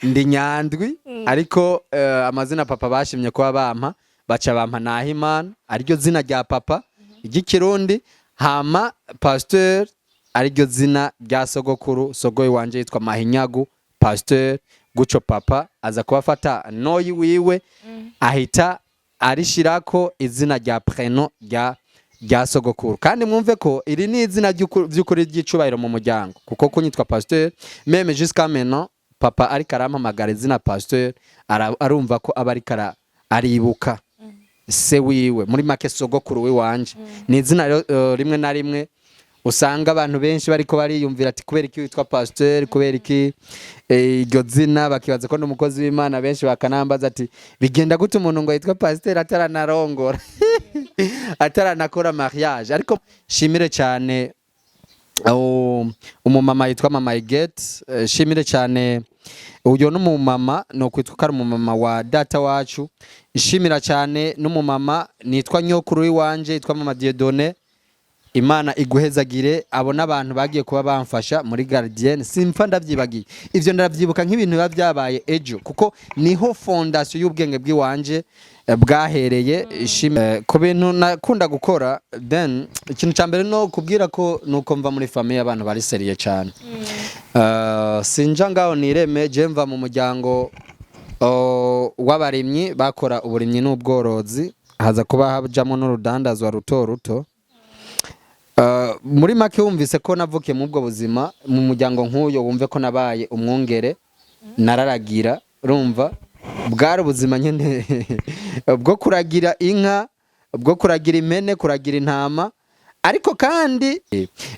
Ndi Nyandwi, ariko amazina papa bashimye kuba bampa, baca bampa Nahimana, ariryo zina rya papa ry'ikirundi, hama Pasteur ariryo zina rya sogokuru. Sogoyi wanje yitwa Mahinyagu Pasteur. Guco papa aza kuba afata noyi wiwe, ahita arishirako izina rya prénom rya sogokuru. Kandi mwumve ko iri ni izina vy'ukuri ry'icubahiro mu muryango, kuko kunyitwa Pasteur, même jusqu'à maintenant papa ariko arampamagara izina Pasteur, arumva ko aba ariko aribuka se wiwe, muri make sogokuru wiwanje. Ni izina rero, rimwe na rimwe usanga abantu benshi bariko bariyumvira ati: "Kubera iki witwa Pasteur? Kubera iki iryo zina?" Bakibaza ko n'umukozi w'Imana. Benshi bakanambaza ati: "Bigenda gute umuntu ngo yitwa Pasteur ataranarongora, ataranakora mariage?" Ariko shimire cyane umumama yitwa Mama Iget. Shimire cyane uyo n'umumama no kwitwa ko ari umumama wa data wacu. Shimira cyane n'umumama nitwa nyokuru w'iwanje yitwa Mama Dieudonné. Imana iguhezagire. Abo n'abantu bagiye kuba bamfasha muri gardienne. Simpfa ndavyibagiye, ivyo ndavyibuka nk'ibintu biba byabaye ejo, kuko niho fondation y'ubwenge bw'iwanje bwahereye. Ku bintu nakunda gukora, then ikintu ca mbere no kubwira ko nuko mva muri famille abantu bari sérieux cyane. Sinja ngaho nireme, je mva mu muryango w'abarimyi bakora uburimyi n'ubworozi, haza kuba hajamo n'urudandazwa ruto ruto. Muri make wumvise ko navukiye mu ubwo buzima, mu muryango nk'uyo, wumve ko nabaye umwungere, nararagira. Urumva bwari ubuzima nyine bwo kuragira inka, bwo kuragira impene, kuragira intama. Ariko kandi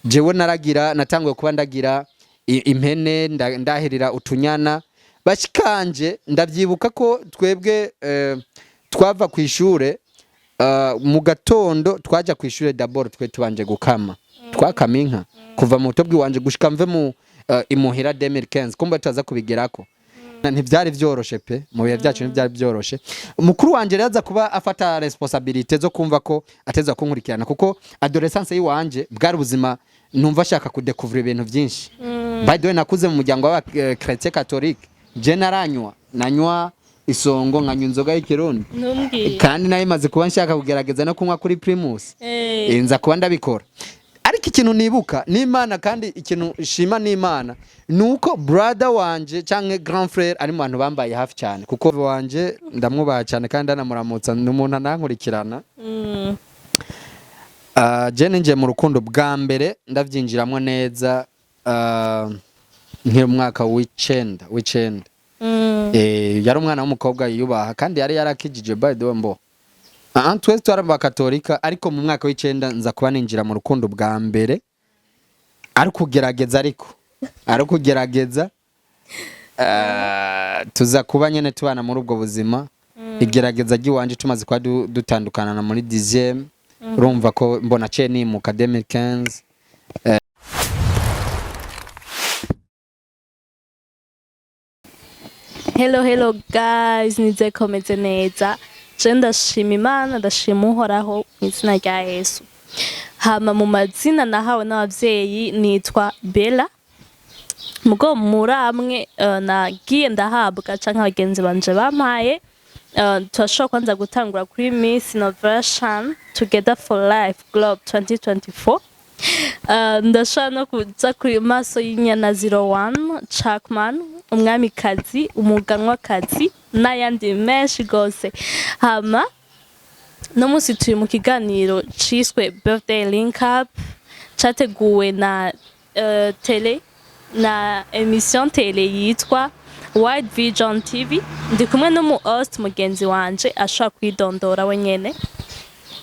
jewe naragira, natanguye kuba ndagira impene, ndahirira utunyana bashikanje. Ndavyibuka ko twebwe twava ku ishure mu gatondo, twaja ku ishure d'abord twe tubanje gukama, twakama inka kuva mu buto bw'iwanje gushika mve mu imuhira 2015. Kumba tutaza kubigerako. Ntivyari vyoroshe pe, mu bihe byacu ntivyari vyoroshe. Mukuru wanje rero aza kuba afata responsabilité zo kumva ko ateza kunkurikirana, kuko adolescence yiwanje bwari ubuzima numva ashaka kudécouvrir ibintu vyinshi. By the way, nakuze mu muryango w'aba chrétien catholique. Je naranywa, nanywa isongo, nkanywa inzoga y'ikirundi. Ntumbwire. Kandi nayo imaze kuba nshaka kugerageza no kunywa kuri Primus. Nza kuba ndabikora. Ariko ikintu nibuka n'Imana, kandi ikintu shima n'Imana, ni uko brother wanje canke grand frère ari mu bantu bambaye hafi cyane, kuko wanje ndamwubaha cyane kandi anamuramutsa, ni umuntu anankurikirana. Je ninjiye mu rukundo bwa mbere ndavyinjiramwo neza nkiri umwaka w'icenda. Yari umwana w'umukobwa yiyubaha kandi yari yarakijije, by the way. Mbo twese twari abakatolika, ariko mu mwaka w'icenda nza kuba ninjira mu rukundo bwa mbere, ari kugerageza, ariko ari kugerageza. Tuza kuba nyene tubana muri ubwo buzima. Igerageza ry'iwanje tumaze kuba dutandukana na muri 10e, urumva ko mbona ciye nimuka 2015. Hello, hello guys, nizeye ko meze neza. Je ndashima Imana, ndashima Uhoraho mu izina rya Yesu. Hama mu mazina nahawe n'abavyeyi nitwa Bella, mugo muri amwe nagiye ndahabwa canke abagenzi banje bampaye. Turashobora kwanza gutangura kuri Miss Innovation Together for Life Globe 2024. Ndashobora no kuza kuri Maso y'Inyana 01 Chapman, umwamikazi, umuganwakazi n'ayandi menshi gose. Hama no munsi turi mu kiganiro ciswe Birthday Link Up, categuwe na télé na émission télé yitwa Wide Vision TV. Ndi kumwe n'umu host mugenzi wanje ashobora kwidondora we nyene.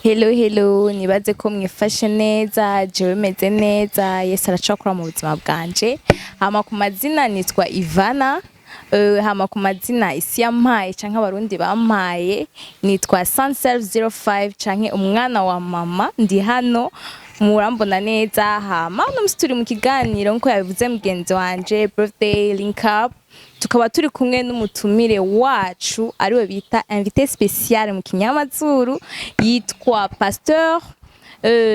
Hello, hello, nibaze ko mwifashe neza. Jewe meze neza, Yesu aracakora mu buzima bwanje. Hama ku mazina nitwa Ivana. Hama ku mazina isi yampaye canke abarundi bampaye nitwa Sunself 05 canke umwana wa mama. Ndi hano murambona neza. Hama uno musi turi mu kiganiro nkuko yabivuze mugenzi wanje, Birthday Link Up, tukaba turi kumwe n'umutumire wacu ariwe bita invité spécial mu kinyamazuru, yitwa Pasteur.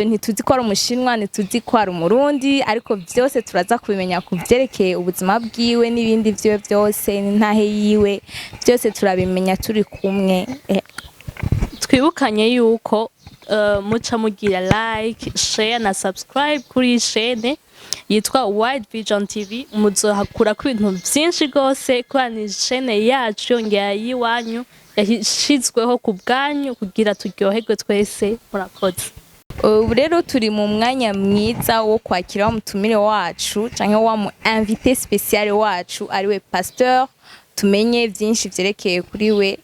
Ntituzi ko ari Umushinwa, ntituzi ko ari Umurundi, ariko byose turaza kubimenya ku vyerekeye ubuzima bwiwe n'ibindi vyiwe byose n'intahe yiwe, byose turabimenya turi kumwe. Twibukanye yuko muca mugira like, share na subscribe kuri iyi chaîne yitwa Wide Vision TV. Muzohakurako ibintu byinshi rwose, kubera ni chaîne yacu yongera y'iwanyu, yashyizweho ku bwanyu kugira turyoherwe twese. Murakoze. Ubu rero turi mu mwanya mwiza wo kwakira wa mutumire wacu canke wa mu invité spécial wacu, ariwe pasteur, tumenye byinshi vyerekeye kuri we.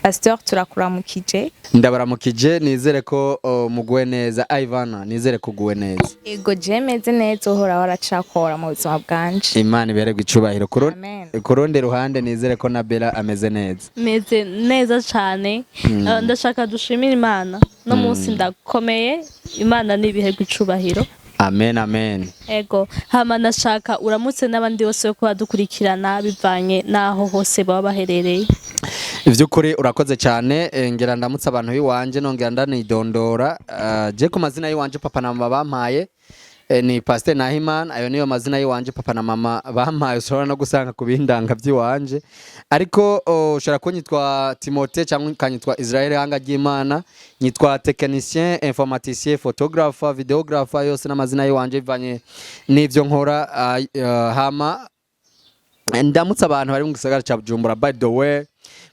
Pasteur, turakuramukije. Ndabaramukije, nizere ko muguwe neza. Ivana, nizere ko uguwe neza. Ego, je meze neza, Uhoraho aracakora mu buzima bwanje. Imana ibererwe icubahiro. Amen. Ku rundi ruhande, nizere ko na Bella ameze neza. Meze neza cyane. Ndashaka dushimire Imana, no munsi ndakomeye, Imana n'ibihe icubahiro. Amen, amen. Ego, hama ndashaka uramutse n'abandi bose bo kuba dukurikirana bivanye n'aho hose baba baherereye. Ivy'ukuri urakoze cyane. Ngira ndamutse abantu b'iwanje, nongera ndanidondora. Je ku mazina y'iwanje papa na mama bampaye, ni Pasteur Nahimana. Ayo niyo mazina y'iwanje papa na mama bampaye, ushobora no gusanga ku bindanga by'iwanje. Ariko ushobora kunyitwa Timote cyangwa ukanyitwa Israel Hanga ry'Imana. Nyitwa technicien informaticien, photographer, videographer, yose n'amazina y'iwanje bivanye n'ivyo nkora. Hama ndamutse abantu bari mu gisagara ca Bujumbura. By the way,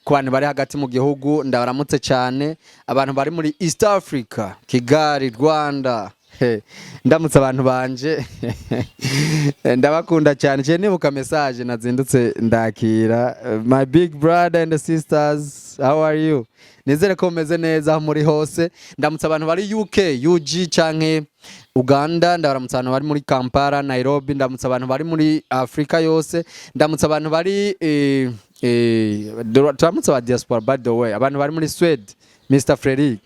ku bantu bari hagati mu gihugu, ndabaramutse cyane. Abantu bari muri East Africa, Kigali, Rwanda. He, ndamutse abantu banje, ndabakunda cyane. Cyane nibuka message nazindutse ndakira. My big brother and sisters, how are you? Nizere ko mumeze neza aho muri hose. Ndamutse abantu bari UK, UG canke Uganda. Ndabaramutse abantu bari muri Kampala, Nairobi. Ndamutse abantu bari muri Afrika yose. Ndamutse abantu bari turamutse aba diaspora. By the way, abantu bari muri Sweden, Mr Frederic,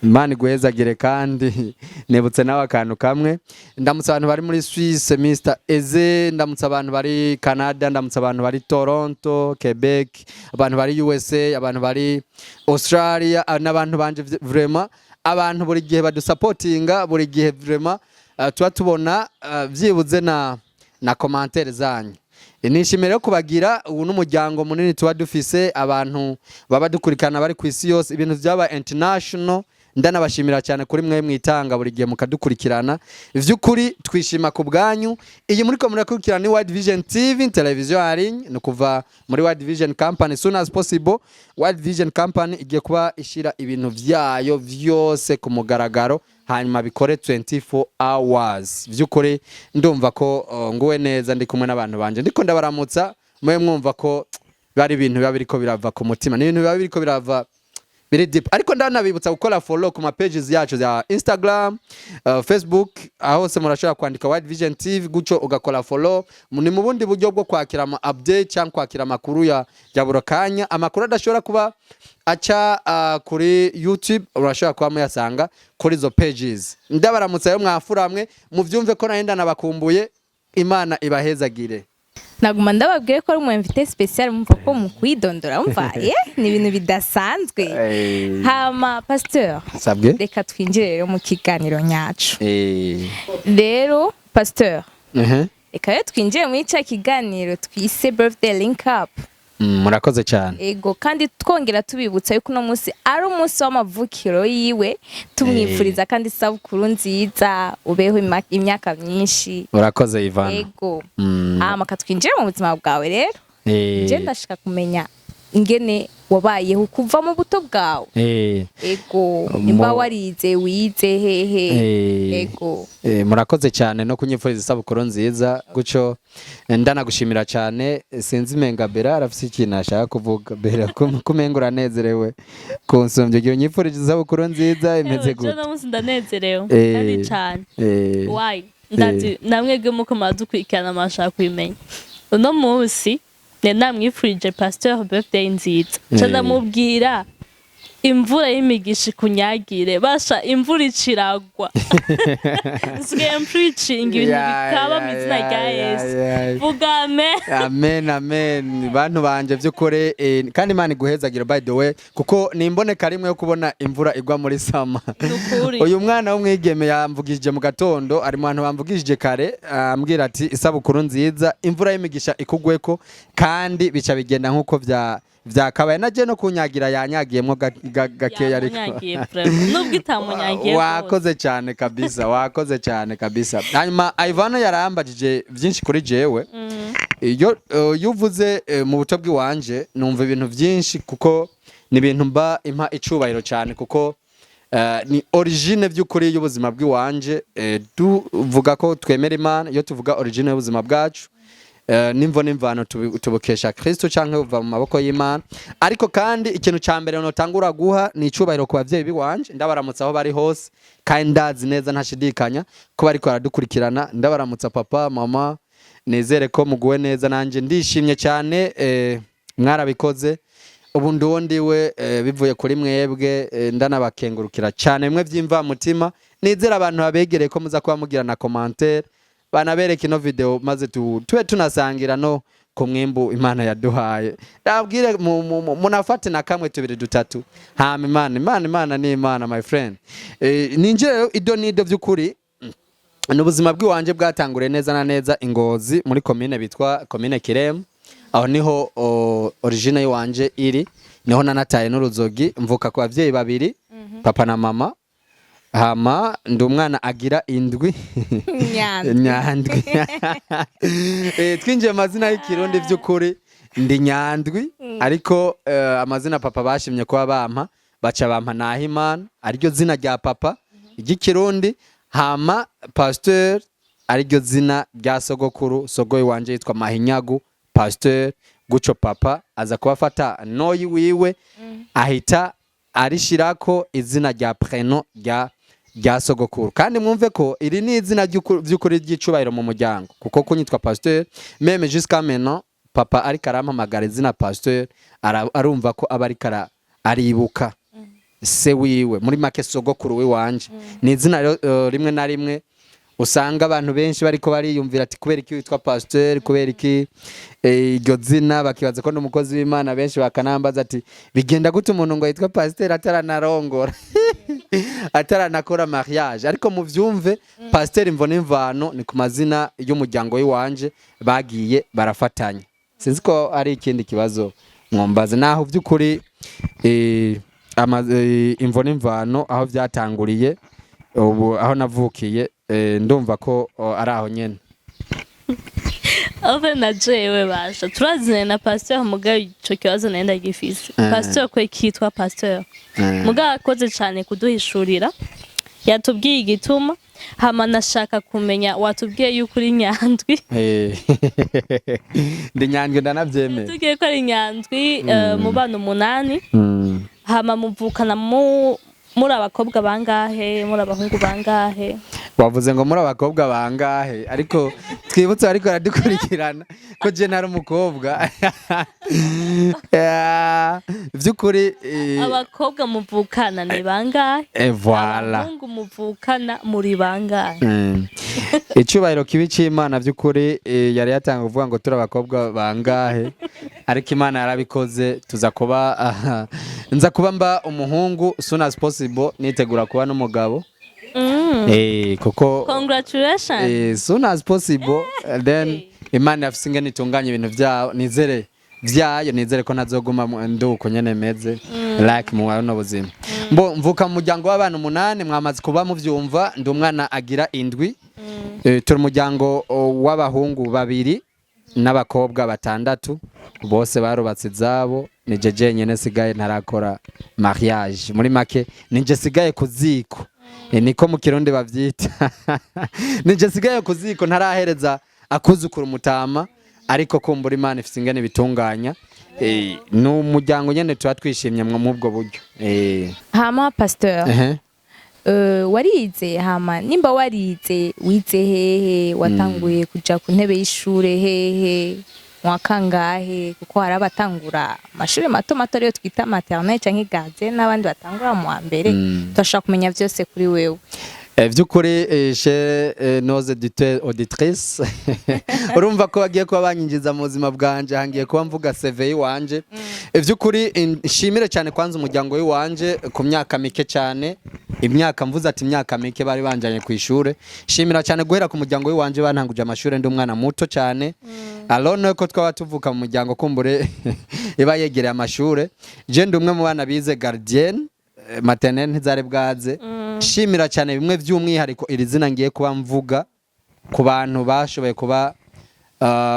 Imana iguhezagire. Kandi nibutse nawe akantu kamwe. Ndamutse abantu bari muri Suisse, Mr Eze. Ndamutse abantu bari Canada. Ndamutse abantu bari Toronto, Quebec, abantu bari USA, abantu bari Australia, n'abantu banje vraiment, abantu buri gihe badusapotinga, buri gihe vraiment tuba tubona vyibuze na commentaire zanyu. Nishimiye rero kubagira ubu n'umuryango munini tuba dufise, abantu baba dukurikirana bari ku isi yose, ibintu byaba international. Ndanabashimira cyane kuri mwe mwitanga buri gihe mukadukurikirana. Vy'ukuri twishima ku bwanyu. Iyi muri ko murakurikirana ni Wide Vision TV, televiziyo en ligne, ni kuva muri Wide Vision Company. Soon as possible, Wide Vision Company igiye kuba ishira ibintu vyayo vyose ku mugaragaro, hanyuma bikore 24 hours. Vy'ukuri ndumva ko nguwe neza, ndi kumwe n'abantu banje, ndiko ndabaramutsa. Mwe mwumva ko bari ibintu biba biriko birava ku mutima, ni ibintu biba biriko birava biri deep. Ariko ndanabibutsa gukora follow ku ma pages yacu ya Instagram, Facebook, aho hose murashobora kwandika Wide Vision TV gutyo ugakora follow. Ni mu bundi buryo bwo kwakira ama update cyangwa kwakira amakuru ya buri kanya, amakuru adashobora kuba aca kuri YouTube, urashobora kuba muyasanga kuri izo pages. Ndabaramutsa rero mwafuramwe, muvyumve ko nari ndanabakumbuye. Imana ibahezagire. Naguma ndababwiye ko ari umu invité spécial, mumva ko mu kwidondora mumva ye ni ibintu bidasanzwe. Hama pasteur, Sabwe. reka twinjire rero mu kiganiro nyacu. Rero pasteur, reka rero twinjire muri cya kiganiro twise birthday link up. Murakoze cyane. Ego, kandi twongera tubibutsa yuko uno munsi ari umunsi w'amavukiro yiwe, tumwifuriza kandi isabukuru nziza, ubeho imyaka myinshi. Urakoze, Ivana. Ego, hama katwinjire mu buzima bwawe rero. Je ndashaka kumenya ingene wabayeho kuva mu buto bwawe. Ego, nimba warize, wize hehe? Ego. Murakoze cyane no kunyifuriza isabukuru nziza gutyo. Ndanagushimira cyane. Sinzi, menga Bera arafise ikintu ashaka kuvuga. Bera, kumenga uranezerewe kunsumbya igihe unyifurije isabukuru nziza, imeze Ewe, gute? je munsi ndanezerewe kandi cyane. Why? Ndazi namwebwe muko muradukurikirana murashaka kubimenya. Uno munsi nari namwifurije pasteur birthday nziza, nca ndamubwira Imvura y'imigisha ikunyagire. Basha, imvura iciragwa, nsigaye preaching ibintu bikaba mu izina rya Yesu. Vuga amen. Amen, amen, bantu banje, by'ukuri kandi Imana iguhezagira, by the way, kuko ni imboneka rimwe yo kubona imvura igwa muri summer. Nukuri. Uyu mwana w'umwigeme yamvugishije mu gatondo, ari mu bantu bamvugishije kare, ambwira ati: "Isabukuru nziza, imvura y'imigisha ikugweko." Kandi bica bigenda nk'uko vya vyakabaye naje no kunyagira, yanyagiyemwo gakeya ariko. Yamunyagiye vraiment, nubwo itamunyagiye rwose. Wakoze cyane kabisa, wakoze cyane kabisa. Hanyuma Ivana yarambajije byinshi kuri jewe. Iyo uvuze mu buto bw'iwanje, numva ibintu byinshi, kuko ni ibintu mba impa icubahiro cyane, kuko ni origine by'ukuri y'ubuzima bw'iwanje. Tuvuga ko twemera Imana, iyo tuvuga origine y'ubuzima bwacu, n'imvo n'imvano tubukesha Kristo canke buva mu maboko y'Imana. Ariko kandi ikintu ca mbere notangura guha ni icubahiro ku bavyeyi biwanje. Ndabaramutsa aho bari hose, kandi ndazi neza ntashidikanya ko bariko baradukurikirana. Ndabaramutsa papa, mama, nizere ko muguwe neza, nanje ndishimye cyane. Mwarabikoze, ubu ndiwo ndiwe bivuye kuri mwebwe. Ndanabakengurukira cyane bimwe by'imvamutima. Nizere abantu babegereye ko muza kuba mugira na commentaire, banabereka ino video, maze tube tunasangira no ku mwimbu Imana yaduhaye. Ndabwire munafate na kamwe, tubiri, dutatu. Hama Imana, Imana, Imana ni Imana, my friend. Ninjire rero ido nido. By'ukuri ni ubuzima bw'iwanje bwatanguriye neza na neza Ingozi, muri komine bitwa komine Kiremu. Aho niho origine y'iwanje iri, niho nanataye n'uruzogi. Mvuka ku bavyeyi babiri, papa na mama. Hama ndi umwana agira indwi. Nyandwi. Nyandwi. Twinjiye mu mazina y'ikirundi, by'ukuri ndi Nyandwi, ariko amazina papa bashimye kuba bampa, baca bampa Nahimana, ariryo zina rya papa ry'ikirundi, hama Pasteur ariryo zina rya sogokuru. Sogoyi wanje yitwa Mahinyagu Pasteur. Guco papa aza kuba afata noyi wiwe, ahita arishirako izina rya prénom rya sogokuru. Kandi mwumve ko iri ni izina vy'ukuri ry'icubahiro mu muryango, kuko kunyitwa Pasteur, même jusqu'à maintenant papa ariko arampamagara izina Pasteur, arumva ko aba ariko aribuka se wiwe, muri make sogokuru wiwanje. Ni izina rero, rimwe na rimwe usanga abantu benshi bariko bariyumvira ati: "Kubera iki witwa Pasteur? Kubera iki iryo zina?" Bakibaza ko ndi umukozi w'Imana. Benshi bakanambaza ati: "Bigenda gute umuntu ngo yitwa Pasteur ataranarongora, ataranakora mariage?" Ariko muvyumve, Pasteur imvo n'imvano ni ku mazina y'umuryango w'iwanje bagiye barafatanya. Sinzi ko ari ikindi kibazo mwombaza. Naho by'ukuri imvo n'imvano, aho byatanguriye, ubu aho navukiye, ndumva ko ari aho nyene. Ave na jewe basha turazine na pasteur, mugabo ico kibazo nari ndagifise. Pasteur kwe kitwa pasteur? Mugabo akoze cane kuduhishurira, yatubwiye igituma. Hama nashaka kumenya, watubwiye yuko uri Nyandwi. Ndi Nyandwi, ndanavyemera. Yatubwiye ko ari Nyandwi mu bana umunani. Hama muvukana muri abakobwa bangahe, muri abahungu bangahe? Wavuze ngo muri abakobwa bangahe, ariko twibutse ariko aradukurikirana ko je ntari umukobwa. Vy'ukuri Abakobwa muvukana ni bangahe? Voilà. Abahungu muvukana muri bangahe? Icyubahiro kibi cy'Imana. By'ukuri yari yatanga kuvuga ngo turi abakobwa bangahe, ariko Imana yarabikoze, tuza kuba aha, nza kuba mba umuhungu soon as possible, nitegura kuba n'umugabo. Kuko Congratulations. Soon as possible, then Imana yafise ingene itunganya ibintu vyayo, nizere vyayo, nizere ko ntazoguma ndi uko nyene meze like mu buno buzima. Mbo mvuka mu muryango w'abana umunani, mwamaze kuba muvyumva, ndi umwana agira indwi. Turi umuryango w'abahungu babiri n'abakobwa batandatu, bose barubatse izabo. Nije jenyene sigaye ntarakora mariage. Muri make nije sigaye ku ziko. Niko mu Kirundi bavyita. Nije sigaye ku ziko, ntarahereza akuzukuru mutama, ariko kumbura Imana ifise ingene bitunganya. Ni umuryango nyene tuba twishimye mwo mubwo buryo. Hama pasteur, warize? Hama nimba warize, wize hehe? Watanguye kuja ku ntebe y'ishure hehe? Mu wa kangahe? Kuko hari abatangura amashuri mato mato, ariyo twita maternelle canke gardienne, n'abandi batangura mu wa mbere. Turashaka kumenya vyose kuri wewe. Vy'ukuri, chers nos auditeurs, auditrices, urumva ko bagiye kuba banyinjiza mu buzima bwanje, hangiye kuba mvuga CV yiwanje. Vy'ukuri, nshimire cyane kwanza umuryango w'iwanje ku myaka mike cyane, imyaka mvuze ati imyaka mike bari banjanye ku ishure. Shimira cyane guhera ku muryango w'iwanje bantanguje amashure ndi umwana muto cyane. Alors ko twaba tuvuka mu muryango kumbure iba yegereye amashure, je ndi umwe mu bana bize gardienne, maternelle ntizari bwaze. Shimira cyane bimwe by'umwihariko iri zina ngiye kuba mvuga ku bantu bashoboye kuba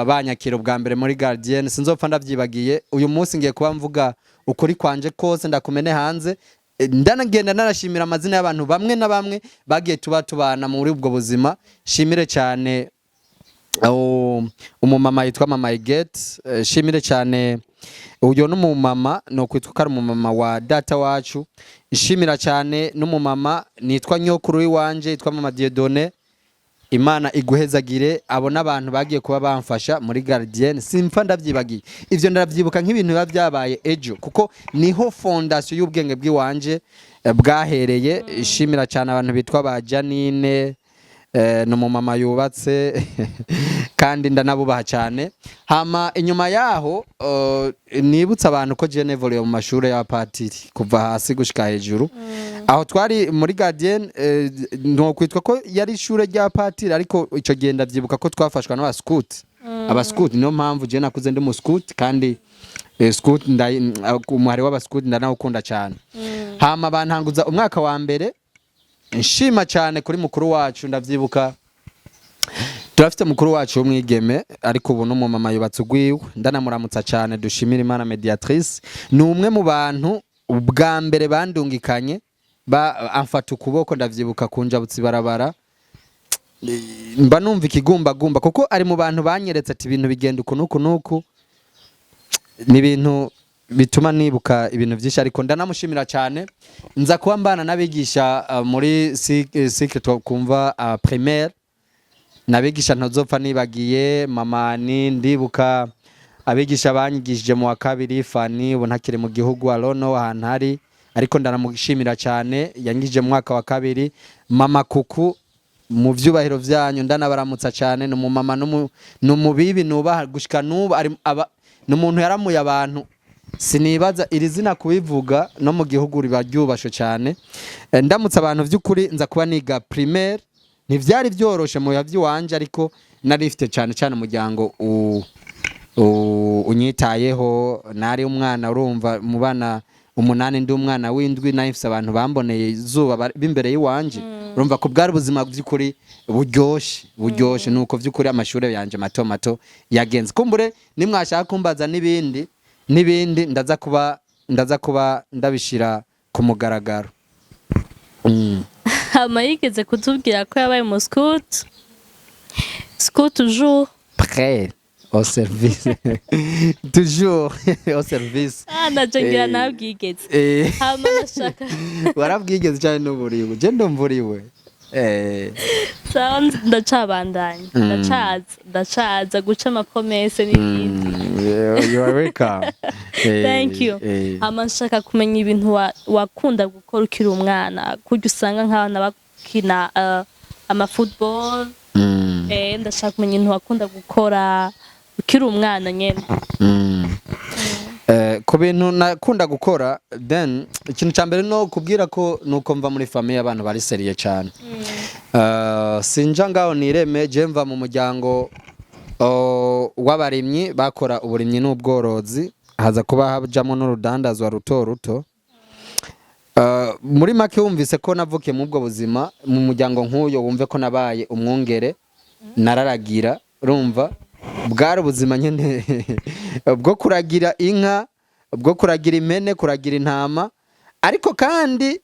banyakira ubwa mbere muri gardienne, sinzopfa ndavyibagiye. Uyu munsi ngiye kuba mvuga ukuri kwanje kose ndakumene hanze. Ndanagenda narashimira amazina y'abantu bamwe na bamwe bagiye tuba tubana muri ubwo buzima. Shimire cyane umumama yitwa Mama Iget. Shimire cyane uyo n'umumama no kwitwa ko ari umumama wa data wacu. Shimira cyane n'umumama nitwa nyokuru w'iwanje yitwa Mama Dieudonné, Imana iguhezagire. Abo n'abantu bagiye kuba bamfasha muri gardienne, simpfa ndavyibagiye. Ivyo ndavyibuka nk'ibintu biba byabaye ejo, kuko niho fondation y'ubwenge bw'iwanje bwahereye. Shimira cyane abantu bitwa ba Janine, ni umumama yubatse kandi ndanabubaha cyane. Hama inyuma yaho, nibutsa abantu ko je névolué mu mashuri y'abapatiri kuva hasi gushika hejuru. Aho twari muri gardienne, no kwitwa ko yari ishure ry'abapatiri, ariko ico gihe ndavyibuka ko twafashwa n'abaskuti. Abaskuti, niyo mpamvu je nakuze ndi mu scout, kandi scout umuhari w'abaskuti ndanawukunda cyane. Hama bantanguza umwaka wa mbere. Nshima cyane kuri mukuru wacu, ndavyibuka turafite mukuru wacu w'umwigeme, ariko ubu n'umumama yubatse ugwiwe, ndanamuramutsa cyane, dushimira Imana Mediatrice. Ni umwe mu bantu ubwa mbere bandungikanye ba amfata ukuboko, ndavyibuka kunjabutsa ibarabara, mba numva ikigumbagumba, kuko ari mu bantu banyeretse ati ibintu bigenda uku n'uku n'uku. Ni ibintu bituma nibuka ibintu byinshi, ariko ndanamushimira cyane. Nza kuba mbana n'abigisha muri cycle twakumva primaire, nabigisha ntazopfa nibagiye. Mamani, ndibuka abigisha banyigishije mu wa kabiri, Fani, ubu ntakiri mu gihugu, arono ahantu hari, ariko ndanamushimira cyane, yanyigishije mu mwaka wa kabiri. Mama Kuku, mu vyubahiro vyanyu ndanabaramutsa cyane. Ni umumama ni umubibi nubaha gushika n'ubu, ari ni umuntu yaramuye abantu. Sinibaza iri zina kubivuga no mu gihugu riba ryubashwe cyane. Ndamutse abantu vy'ukuri, nza kuba niga primaire, ntivyari vyoroshe mu bihe vy'iwanje, ariko nari mfite cyane cyane umuryango unyitayeho. Nari umwana, urumva, mu bana umunani ndi umwana w'indwi, nari mfise abantu bamboneye izuba b'imbere y'iwanje. Urumva ko bwari ubuzima by'ukuri buryoshe, buryoshe. Nuko by'ukuri amashuri yanje mato mato yagenze. Kumbure nimwashaka kumbaza n'ibindi n'ibindi, ndaza kuba ndabishira ku mugaragaro. Hama yigeze kutubwira ko yabaye mu scout, scout toujours. Prêt au service, toujours au service. Ah, naje ngira nabwigeze. Hama ndashaka Warabwigeze cyane n'uburiwe, je ndumva uriwe. Sawa, ndacabandanya, ndacaza, ndacaza guca amapromesses n'ibindi. You are welcome. Thank you. Hama nshaka kumenya ibintu wakunda gukora ukiri umwana, kurya usanga nk'abana bakina amafootball. Ndashaka kumenya ibintu wakunda gukora ukiri umwana nyene. Ku bintu nakunda gukora, then ikintu cya mbere no kubwira ko nuko mva muri famille abantu bari sérieux cyane. Sinja ngaho nireme, je mva mu muryango w'abarimyi bakora uburimyi n'ubworozi, haza kuba hajamo n'urudandazwa ruto ruto. Muri make wumvise ko navukiye mu ubwo buzima, mu muryango nk'uyo, wumve ko nabaye umwungere, nararagira. Urumva bwari ubuzima nyine bwo kuragira inka, bwo kuragira impene, kuragira intama, ariko kandi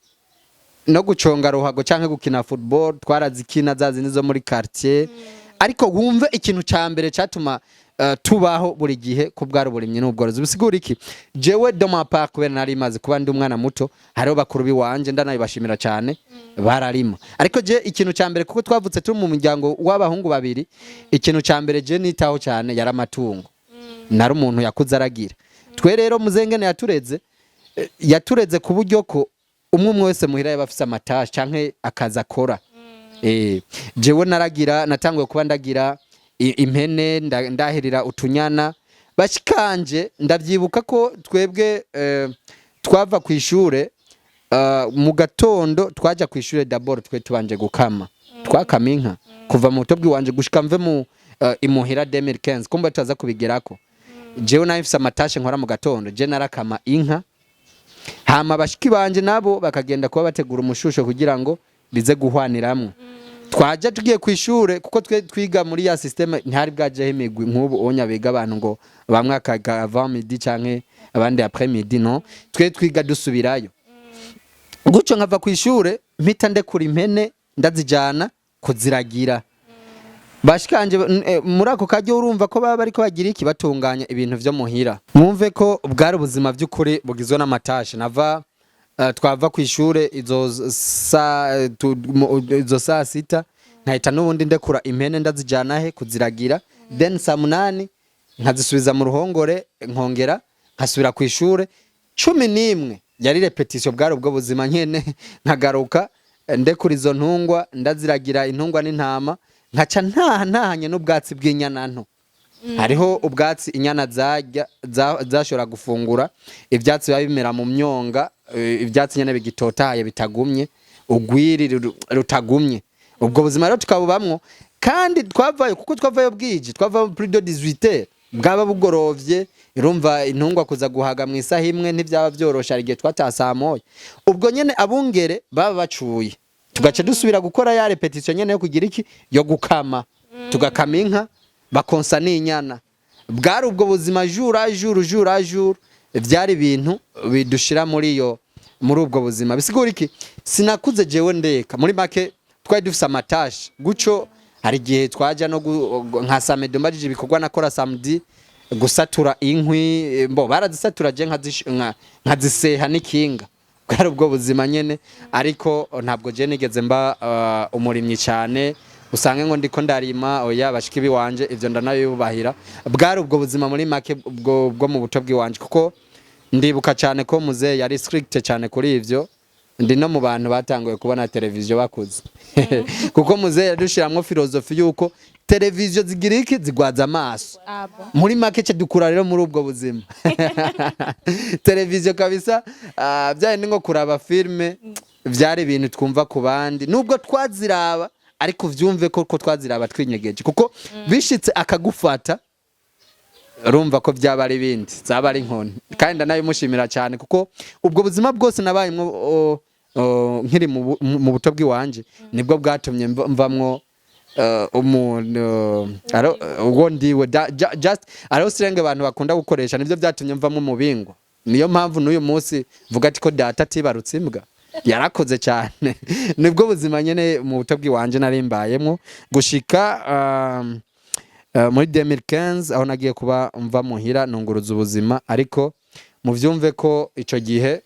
no guconga ruhago cyangwa gukina football. Twarazikina za zindi zo muri quartier, ariko wumve ikintu cya mbere cyatuma tubaho buri gihe ko bwari uburimyi n'ubworozi. Bisigura iki? Jewe de ma part, kubera nari maze kuba ndi umwana muto, hariho bakuru biwanje ndanabibashimira cyane, bararima. Ariko je ikintu cya mbere, kuko twavutse turi mu muryango w'abahungu babiri, ikintu cya mbere je nitaho cyane yari amatungo. Nari umuntu yakuze aragira. Twe rero muzengene yatureze, yatureze ku buryo ko umwe umwe wese muhira yaba afise ama tâches canke akazi akora. Jewe naragira, natanguye kuba ndagira impene, ndahirira utunyana bashikanje. Ndavyibuka ko twebwe twava ku ishure mu gatondo, twaja ku ishure d'abord twe tubanje gukama. Twakama inka kuva mu buto bw'iwanje gushika mve mu imuhira 2015. Kumba tutaza kubigerako, jewe nawe mfise ama tâches nkora mu gatondo. Je narakama inka, hama bashiki banje nabo bakagenda kuba bategura umushusho kugira ngo bize guhwaniramwo. Twaja tugiye ku ishure, kuko twe twiga muri ya système, ntihari bwajeho imigwi nk'ubu onya biga abantu ngo bamwe akaga avant midi canke abandi après midi. No twe twiga dusubirayo gutyo. Nkava ku ishure, mpita ndekura impene, ndazijana kuziragira. Bashikanje muri ako karyo urumva ko baba bariko bagira iki, batunganya ibintu vyo muhira. Mwumve ko bwari ubuzima by'ukuri bugizwe n'ama tâches. Nava twava ku ishure izo izo saa 6, nkahita n'ubundi ndekura impene, ndazijana he kuziragira, then saa 8 nkazisubiza mu ruhongore, nkongera nkasubira ku ishure. 11 yari répétition. Bwari ubwo buzima nyene. Nkagaruka, ndekura izo ntungwa, ndaziragira intungwa n'intama, nkaca ntaha ntahanye n'ubwatsi bw'inyana nto. Hariho ubwatsi inyana zarya, zashobora gufungura, ivyatsi biba bimera mu myonga, ivyatsi nyene bigitotahaye bitagumye, ugwiri rutagumye. Ubwo buzima rero tukabubamwo, kandi twavayo, kuko twavayo bwije, twavayo plus de 18 heures, bwaba bugorovye. Urumva intungwa kuza guhaga mu isaha imwe ntibyaba vyorosha. Hari igihe twataha saa 1, ubwo nyene abungere baba bacuye, tugaca dusubira gukora ya répétition nyene yo kugira iki, yo gukama. Tugakama inka, bakonsa n'inyana. Bwari ubwo buzima jour à jour, jour à jour. Byari ibintu bidushira muri ubwo buzima. Bisigura iki? Sinakuze jewe ndeka. Muri make twari dufise ama tâches guco. Hari igihe twaja no nka samedi, mbajije ibikorwa nakora samedi, gusatura inkwi, mbo barazisatura, je nkaziseha n'ikinga. Bwari ubwo buzima nyene, ariko ntabwo je nigeze mba umurimyi cyane usange ngo ndiko ndarima. Oya, bashiki biwanje ivyo ndanabibubahira. Bwari ubwo buzima muri make bwo mu buto bw'iwanje, kuko ndibuka cyane ko muzehe yari strict cyane kuri ivyo. Ndi no mu bantu batanguye kubona televiziyo bakuze, kuko muzehe yadushiramwo philosophie yuko televiziyo zigira iki, zigwaza amaso. Muri make ce dukura rero muri ubwo buzima. Televiziyo kabisa, byari ni nko kuraba filme, byari ibintu twumva ku bandi, nubwo twaziraba, ariko vyumve ko twaziraba twinyegeje, kuko bishitse akagufata urumva ko byaba ari ibindi, zaba ari inkoni. Kandi ndanabimushimira cyane, kuko ubwo buzima bwose nabayemwo nkiri mu buto bw'iwanje nibwo bwatumye mvamwo umuntu ubwo ndiwe. Just ariho sirenge abantu bakunda gukoresha, nibyo byatumye mvamwo umubingwa. Niyo mpamvu n'uyu munsi mvuga ati ko data atibarutse imbwa, yarakoze cyane. Nibwo buzima nyene mu buto bw'iwanje nari mbayemwo gushika muri 2015, aho nagiye kuba mva muhira nunguruza ubuzima. Ariko muvyumve ko ico gihe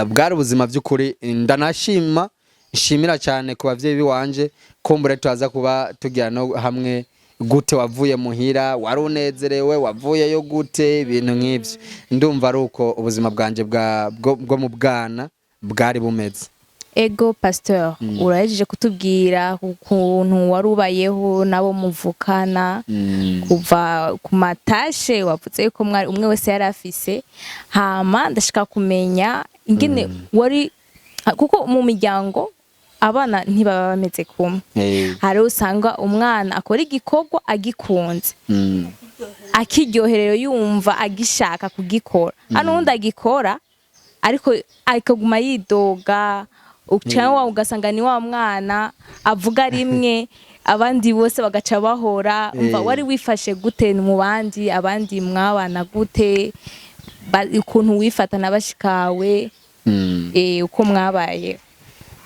bwari ubuzima by'ukuri. Ndanashima, nshimira cyane ku bavyeyi biwanje. Kumbure turaza kuba tugira no hamwe gute wavuye muhira, wari unezerewe, wavuyeyo gute, ibintu nk'ivyo. Ndumva ari uko ubuzima bwanje bwo mu bwana bwari bumeze. Ego pasteur, urahejeje kutubwira ukuntu wari ubayeho nabo muvukana, kuva ku ma tâches wavuze ko mwari umwe wese yari afise. Hama ndashaka kumenya ingene wari, kuko mu miryango abana ntibaba bameze kumwe. Hari usanga umwana akora igikorwa agikunze, akiryoherewe, yumva agishaka kugikora. Hano uwundi agikora ariko akaguma yidoga, cyangwa ugasanga ni wa mwana avuga rimwe, abandi bose bagaca bahora. Umva, wari wifashe gute mu bandi? Abandi mwabana gute? Ukuntu wifata na bashikawe, uko mwabaye?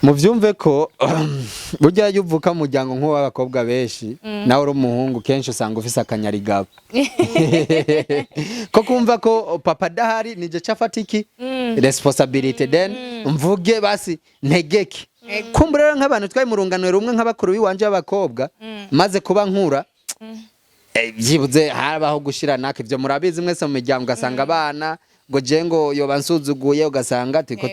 Muvyumve ko burya iyo uvuka mu muryango nk'uw'abakobwa benshi, nawe uri umuhungu, kenshi usanga ufise akanyarigabo ko kumva ko papa adahari nije cafata iki responsabilité, then mvuge basi ntegeke. Kumbura rero nk'abantu twari mu rungano rumwe, nk'abakuru b'iwanje b'abakobwa, maze kuba nkura. Byibuze habaho gushirana ivyo murabizi mwese mu miryango, ugasanga abana ngo je ngo yoba nsuzuguye, ugasanga turiko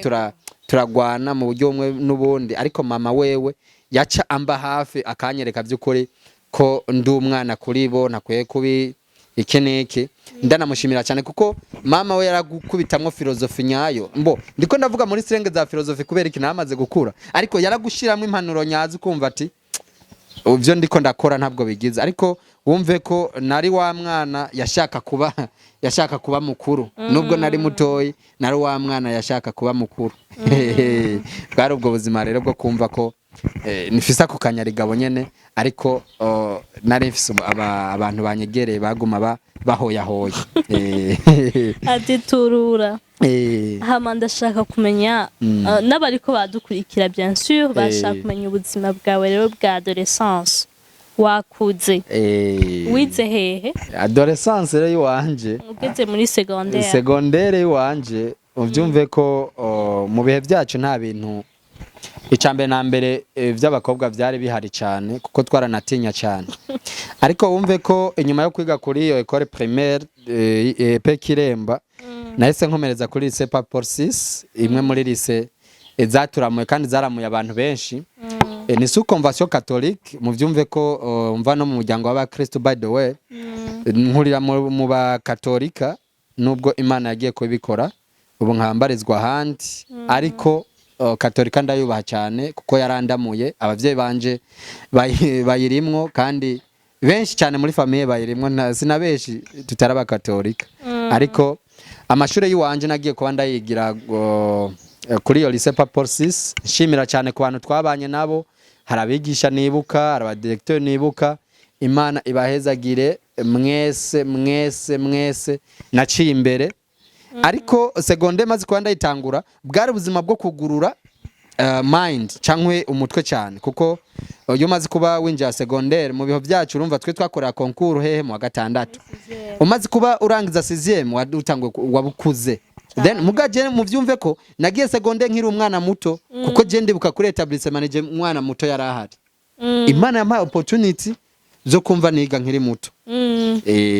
turagwana mu buryo bumwe n'ubundi. Ariko mama wewe yaca amba hafi, akanyereka by'ukuri ko ndi umwana kuri bo, ntakwiye kubi iki n'iki. Ndanamushimira cyane kuko mama we yaragukubitamwo philosophie nyayo. Mbo ndiko ndavuga muri slang za philosophie kubera iki namaze gukura, ariko yaragushiramwo impanuro nyazo, ukumva ati ibyo ndiko ndakora ntabwo bigize. Ariko wumve ko nari wa mwana yashaka kuba mukuru. Nubwo nari mutoyi, nari wa mwana yashaka kuba mukuru. Bwari ubwo buzima rero bwo kumva ko nifise ako kanyarigabo nyene. Ariko nari mfise abantu banyegereye baguma bahoyahoya. Ati turura. Hama ndashaka kumenya, n'abariko badukurikira, bien sûr, bashaka kumenya ubuzima bwawe rero bwa adolescence wakuze. Wize hehe? Adolescence rero iwanje, ugeze muri secondaire. Secondaire iwanje, ubyumve ko mu bihe byacu nta bintu, icambere na mbere, vy'abakobwa vyari bihari cyane, kuko twaranatinya cyane. Ariko wumve ko inyuma yo kwiga kuri iyo école primaire Kiremba, nahise nkomereza kuri lycée Pape Paul 6, imwe muri lycée zaturamuye kandi zaramuye abantu benshi. Ni sous convention catholique. Muvyumve ko mva no mu muryango w'abakristo. By the way, nkurira mu bakatolika, nubwo Imana yagiye kubikora ubu nkambarizwa ahandi. Ariko katolika ndayubaha cyane kuko yarandamuye. Abavyeyi banje bayirimwo, kandi benshi cyane muri famille bayirimwo. Sina benshi tutari abakatolika. Ariko amashuri y'iwanje nagiye kuba ndayigira kuri iyo lycée Pape Paul 6. Nshimira cyane ku bantu twabanye nabo. Hari abigisha nibuka, hari abadirecteur nibuka. Imana ibahezagire mwese, mwese, mwese naciye imbere. Ariko seconde maze kuba ndayitangura, bwari ubuzima bwo kugurura mind cyangwa umutwe cyane, kuko iyo umaze kuba winjira secondaire mu bihe byacu, urumva twe twakorera concours hehe? Mu wa gatandatu. Umaze kuba urangiza 6e, wadutanguye wabukuze. Then muga je muvyumve ko nagiye secondaire nkiri umwana muto, kuko je ndibuka kuri établissement nije umwana muto yari ahari. Imana yampaye opportunity zo kumva niga nkiri muto.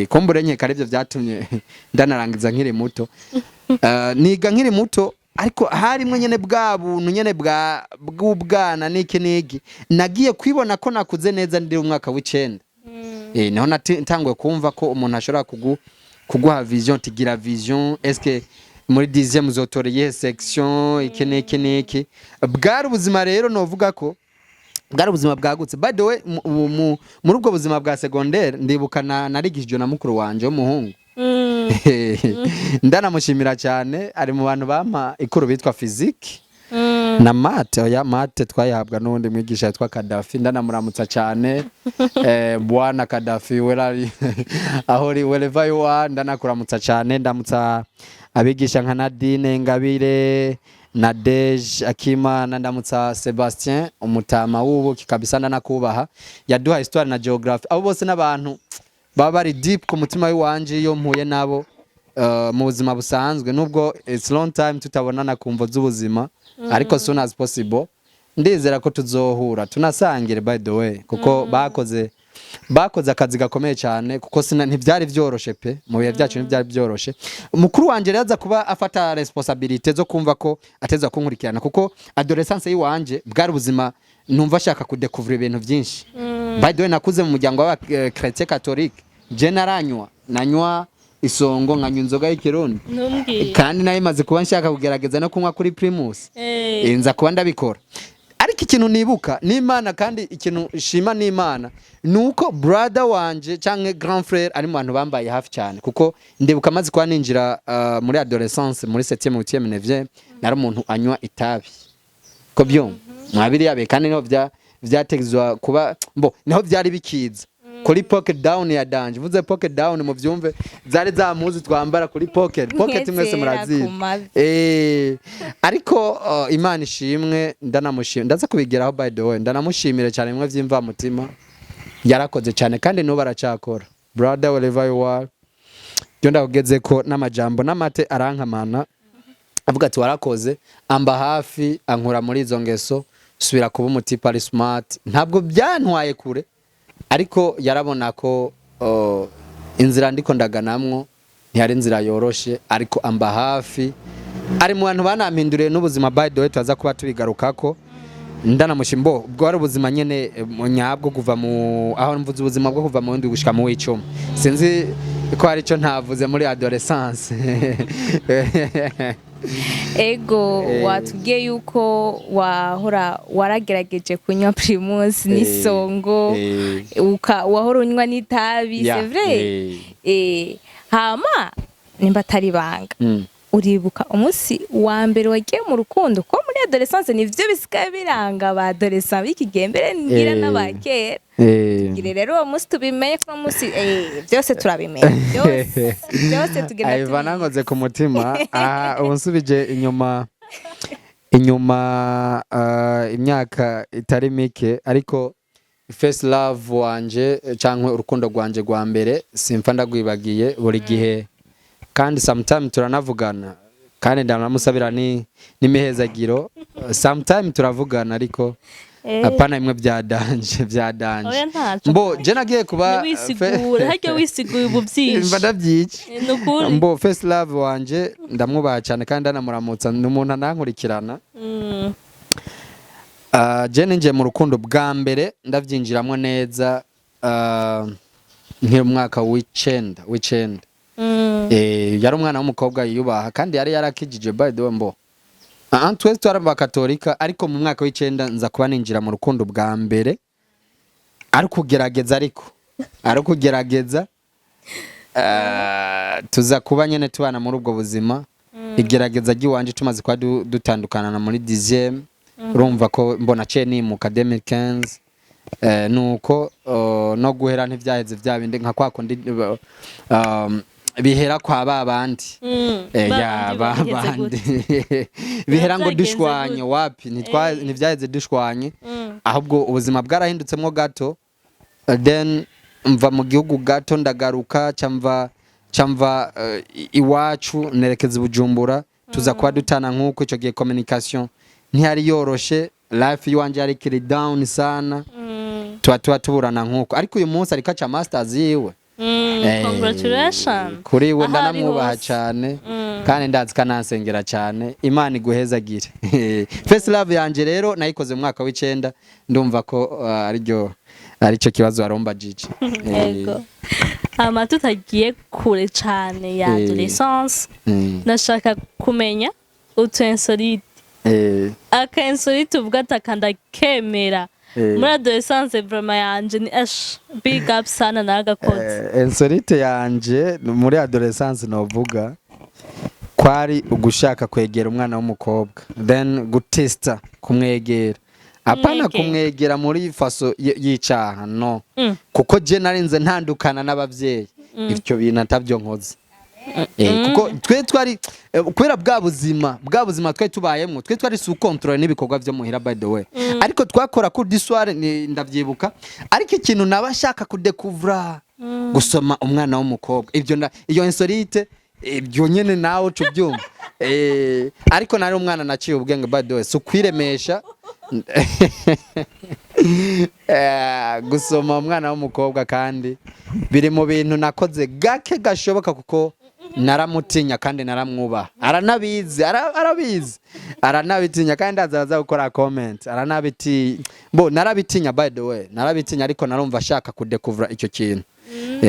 Kumbure nkeka arivyo vyatumye ndanarangiza nkiri muto. Niga nkiri muto, ariko harimwo nyene bwa buntu nyene bwa bw'ubwana n'iki n'iki. Nagiye kwibona ko nakuze neza ndi umwaka w'icenda. Niho natanguye kumva ko umuntu ashobora kuguha vision, tigira vision, est-ce muri 10e uzotora iyihe section, iki n'iki n'iki. Bwari ubuzima rero novuga ko bwari ubuzima bwagutse. By the way, muri ubwo buzima bwa secondaire, ndibuka narigishijwe na mukuru wanje w'umuhungu. Ndanamushimira cyane, ari mu bantu bampa ikuru bitwa physique na maths. Oya, maths twayihabwa n'uwundi mwigisha yitwa Kadafi. Ndanamuramutsa cyane, bwana Kadafi, where aho uri, wherever you are, ndanakuramutsa cyane. Ndamutsa abigisha nka Nadine Ngabire na Dej Akimana. Ndamutsa Sebastien, umutama w'ubuki kabisa, ndanakubaha, yaduha histoire na geography. Abo bose n'abantu baba bari deep ku mutima w'iwanje iyo mpuye nabo mu buzima busanzwe, nubwo it's long time tutabonana ku mvo z'ubuzima. Ariko soon as possible ndizera ko tuzohura tunasangire, by the way, kuko bakoze akazi gakomeye cyane, kuko sina ntibyari byoroshe pe. Mu bihe byacu ntibyari byoroshe. Mukuru wanje rero aza kuba afata responsabilité zo kumva ko ateza kunkurikirana, kuko adolescence yiwanje bwari ubuzima numva ashaka kudécouvrir ibintu byinshi. By the way, nakuze mu muryango w'aba chrétien catholique. Je naranywa, nanywa isongo, nkanywa inzoga y'ikirundi. Ntumbwire. Kandi nayo imaze kuba nshaka kugerageza no kunywa kuri Primus. Nza kuba ndabikora. Ariko ikintu nibuka n'Imana, kandi ikintu shima n'Imana, ni uko brother wanje canke grand frère ari mu bantu bambaye hafi cyane, kuko ndibuka amaze kuba ninjira muri adolescence, muri 7e, 8e, 9e, nari umuntu anywa itabi ko byo mwabiriya be, kandi niho vyategezwa kuba mbo niho vyari bikiza kuri pocket down ya danje. Vuze pocket down, mu vyumve zari za mpuzu twambara kuri pocket pocket, mwese Nk'izera murazizi. ku mavi. Ariko Imana ishimwe, ndanamushimira, ndaza kubigeraho. By the way, ndanamushimire cyane bimwe vy'imvamutima, yarakoze cyane kandi n'ubu aracakora. Brother, wherever you are, byo ndakugeze ko n'amajambo n'amate arankamana, avuga ati warakoze, amba hafi, ankura muri izo ngeso, subira kuba umutipe ari smart. Ntabwo byantwaye kure, ariko yarabona ko inzira ndiko ndaganamwo ntiyari inzira yoroshe, ariko amba hafi, ari mu bantu banampinduriye n'ubuzima. By the way, tuza kuba tubigarukako. Ndanamushimbo ubwo ari ubuzima nyene mu nyabwo kuva mu aho mvuze ubuzima bwo kuva mu w'indwi gushika mu w'icumi. Sinzi ko hari ico ntavuze muri adolescence. Ego, watubwiye yuko wahora waragerageje kunywa Primus n'isongo, wahora unywa n'itabi. C'est vrai? Hama nimba atari ibanga, uribuka umunsi wa mbere wagiye mu rukundo? Ko muri adolescence nivyo bisigaye biranga ba adolescent b'iki gihe, mbere ngira n'abakera. Gire rero uwo munsi tubimenye, ko uwo munsi byose turabimenya, byose byose tugenda Ivan tubizi. Ankoze ku mutima. Aha ubu nsubije inyuma inyuma imyaka itari mike, ariko first love wanje cyangwa urukundo rwanje rwa mbere simfa ndagwibagiye buri gihe, kandi sometime turanavugana, kandi ndanamusabira ni n'imihezagiro. Sometime turavugana, ariko apana bimwe bya danger, bya danger. Oya, ntaco. Mbo je nagiye kuba Ntiwisigure harya, wisiguye ubu byinshi. Mba ndavyica. Ni ukuri. Mbo first love wanje ndamwubaha cyane kandi ndanamuramutsa, ni umuntu anankurikirana. Je ninjiye mu rukundo bwa mbere ndavyinjiramwo neza nkiri umwaka w'icenda. Yari umwana w'umukobwa yiyubaha kandi yari yarakijije, by the way. Mbo twese twari abakatolika, ariko mu mwaka w'icenda nza kuba ninjira mu rukundo bwa mbere, ari kugerageza, ariko ari kugerageza. Tuza kuba nyene tubana muri ubwo buzima, igerageza ry'iwanje tumaze kuba dutandukana na muri 10e. Urumva ko mbona ciye nimuka 2015. Nuko no guhera ntivyaheze vya bindi nka kwa kundi bihera kwa ba bandi. Ba ya bandi ba biheze bandi gute? Bihera ngo Byagenze dushwanye. gute? Wapi, ntivyaheze dushwanye, ahubwo ubuzima bwarahindutsemwo gato. Then mva mu gihugu gato, ndagaruka, camva iwacu nerekeza i Bujumbura, tuza kuba dutana nk'uko icyo gihe communication ntiyari yoroshe, life yiwanje yari ikiri down sana. Tuba tuburana nk'uko, ariko uyu munsi ariko aca masters yiwe. Congratulations. Kuri we Aho ari ndanamwubaha hose. cyane, kandi ndazi ko anansengera cyane. Imana iguhezagire. First love yanje rero nayikoze mu mwaka w'icenda. Ndumva ko ariryo aricyo kibazo warumbajije. Ego. Hama tutagiye kure cane ya adolescence, ndashaka kumenya utu insolite, aka insolite uvuga ati aka ndakemera muri adolescence, vraiment yanje ni ash big up sana naragakoze. Insolite yanje muri adolescence novuga kwari ugushaka kwegera umwana w'umukobwa, then gutesta kumwegera, apana Kumwegera. kumwegera muri façon y'icaha, no. Kuko je narinze ntandukana n'abavyeyi, ivyo bintu atavyo nkoze. Kuko twe twari kubera bwa buzima twari tubayemwo, twe twari sous contrôle n'ibikorwa vyo muhira, by the way. Ariko twakora cours du soir, ndavyibuka, ariko ikintu naba nshaka kudekuvura, gusoma umwana w'umukobwa, ivyo iyo insolite, ibyo nyene nawe uca ubyumva. Ariko nari umwana naciye ubwenge, by the way, si ukwiremesha. Gusoma umwana w'umukobwa kandi biri mu bintu nakoze gake gashoboka, kuko naramutinya kandi naramwubaha, aranabizi, arabizi, aranabitinya, kandi azaza gukora comment aranabitinya. Bo narabitinya, by the way, narabitinya, ariko narumva ashaka kudekuvura icyo kintu.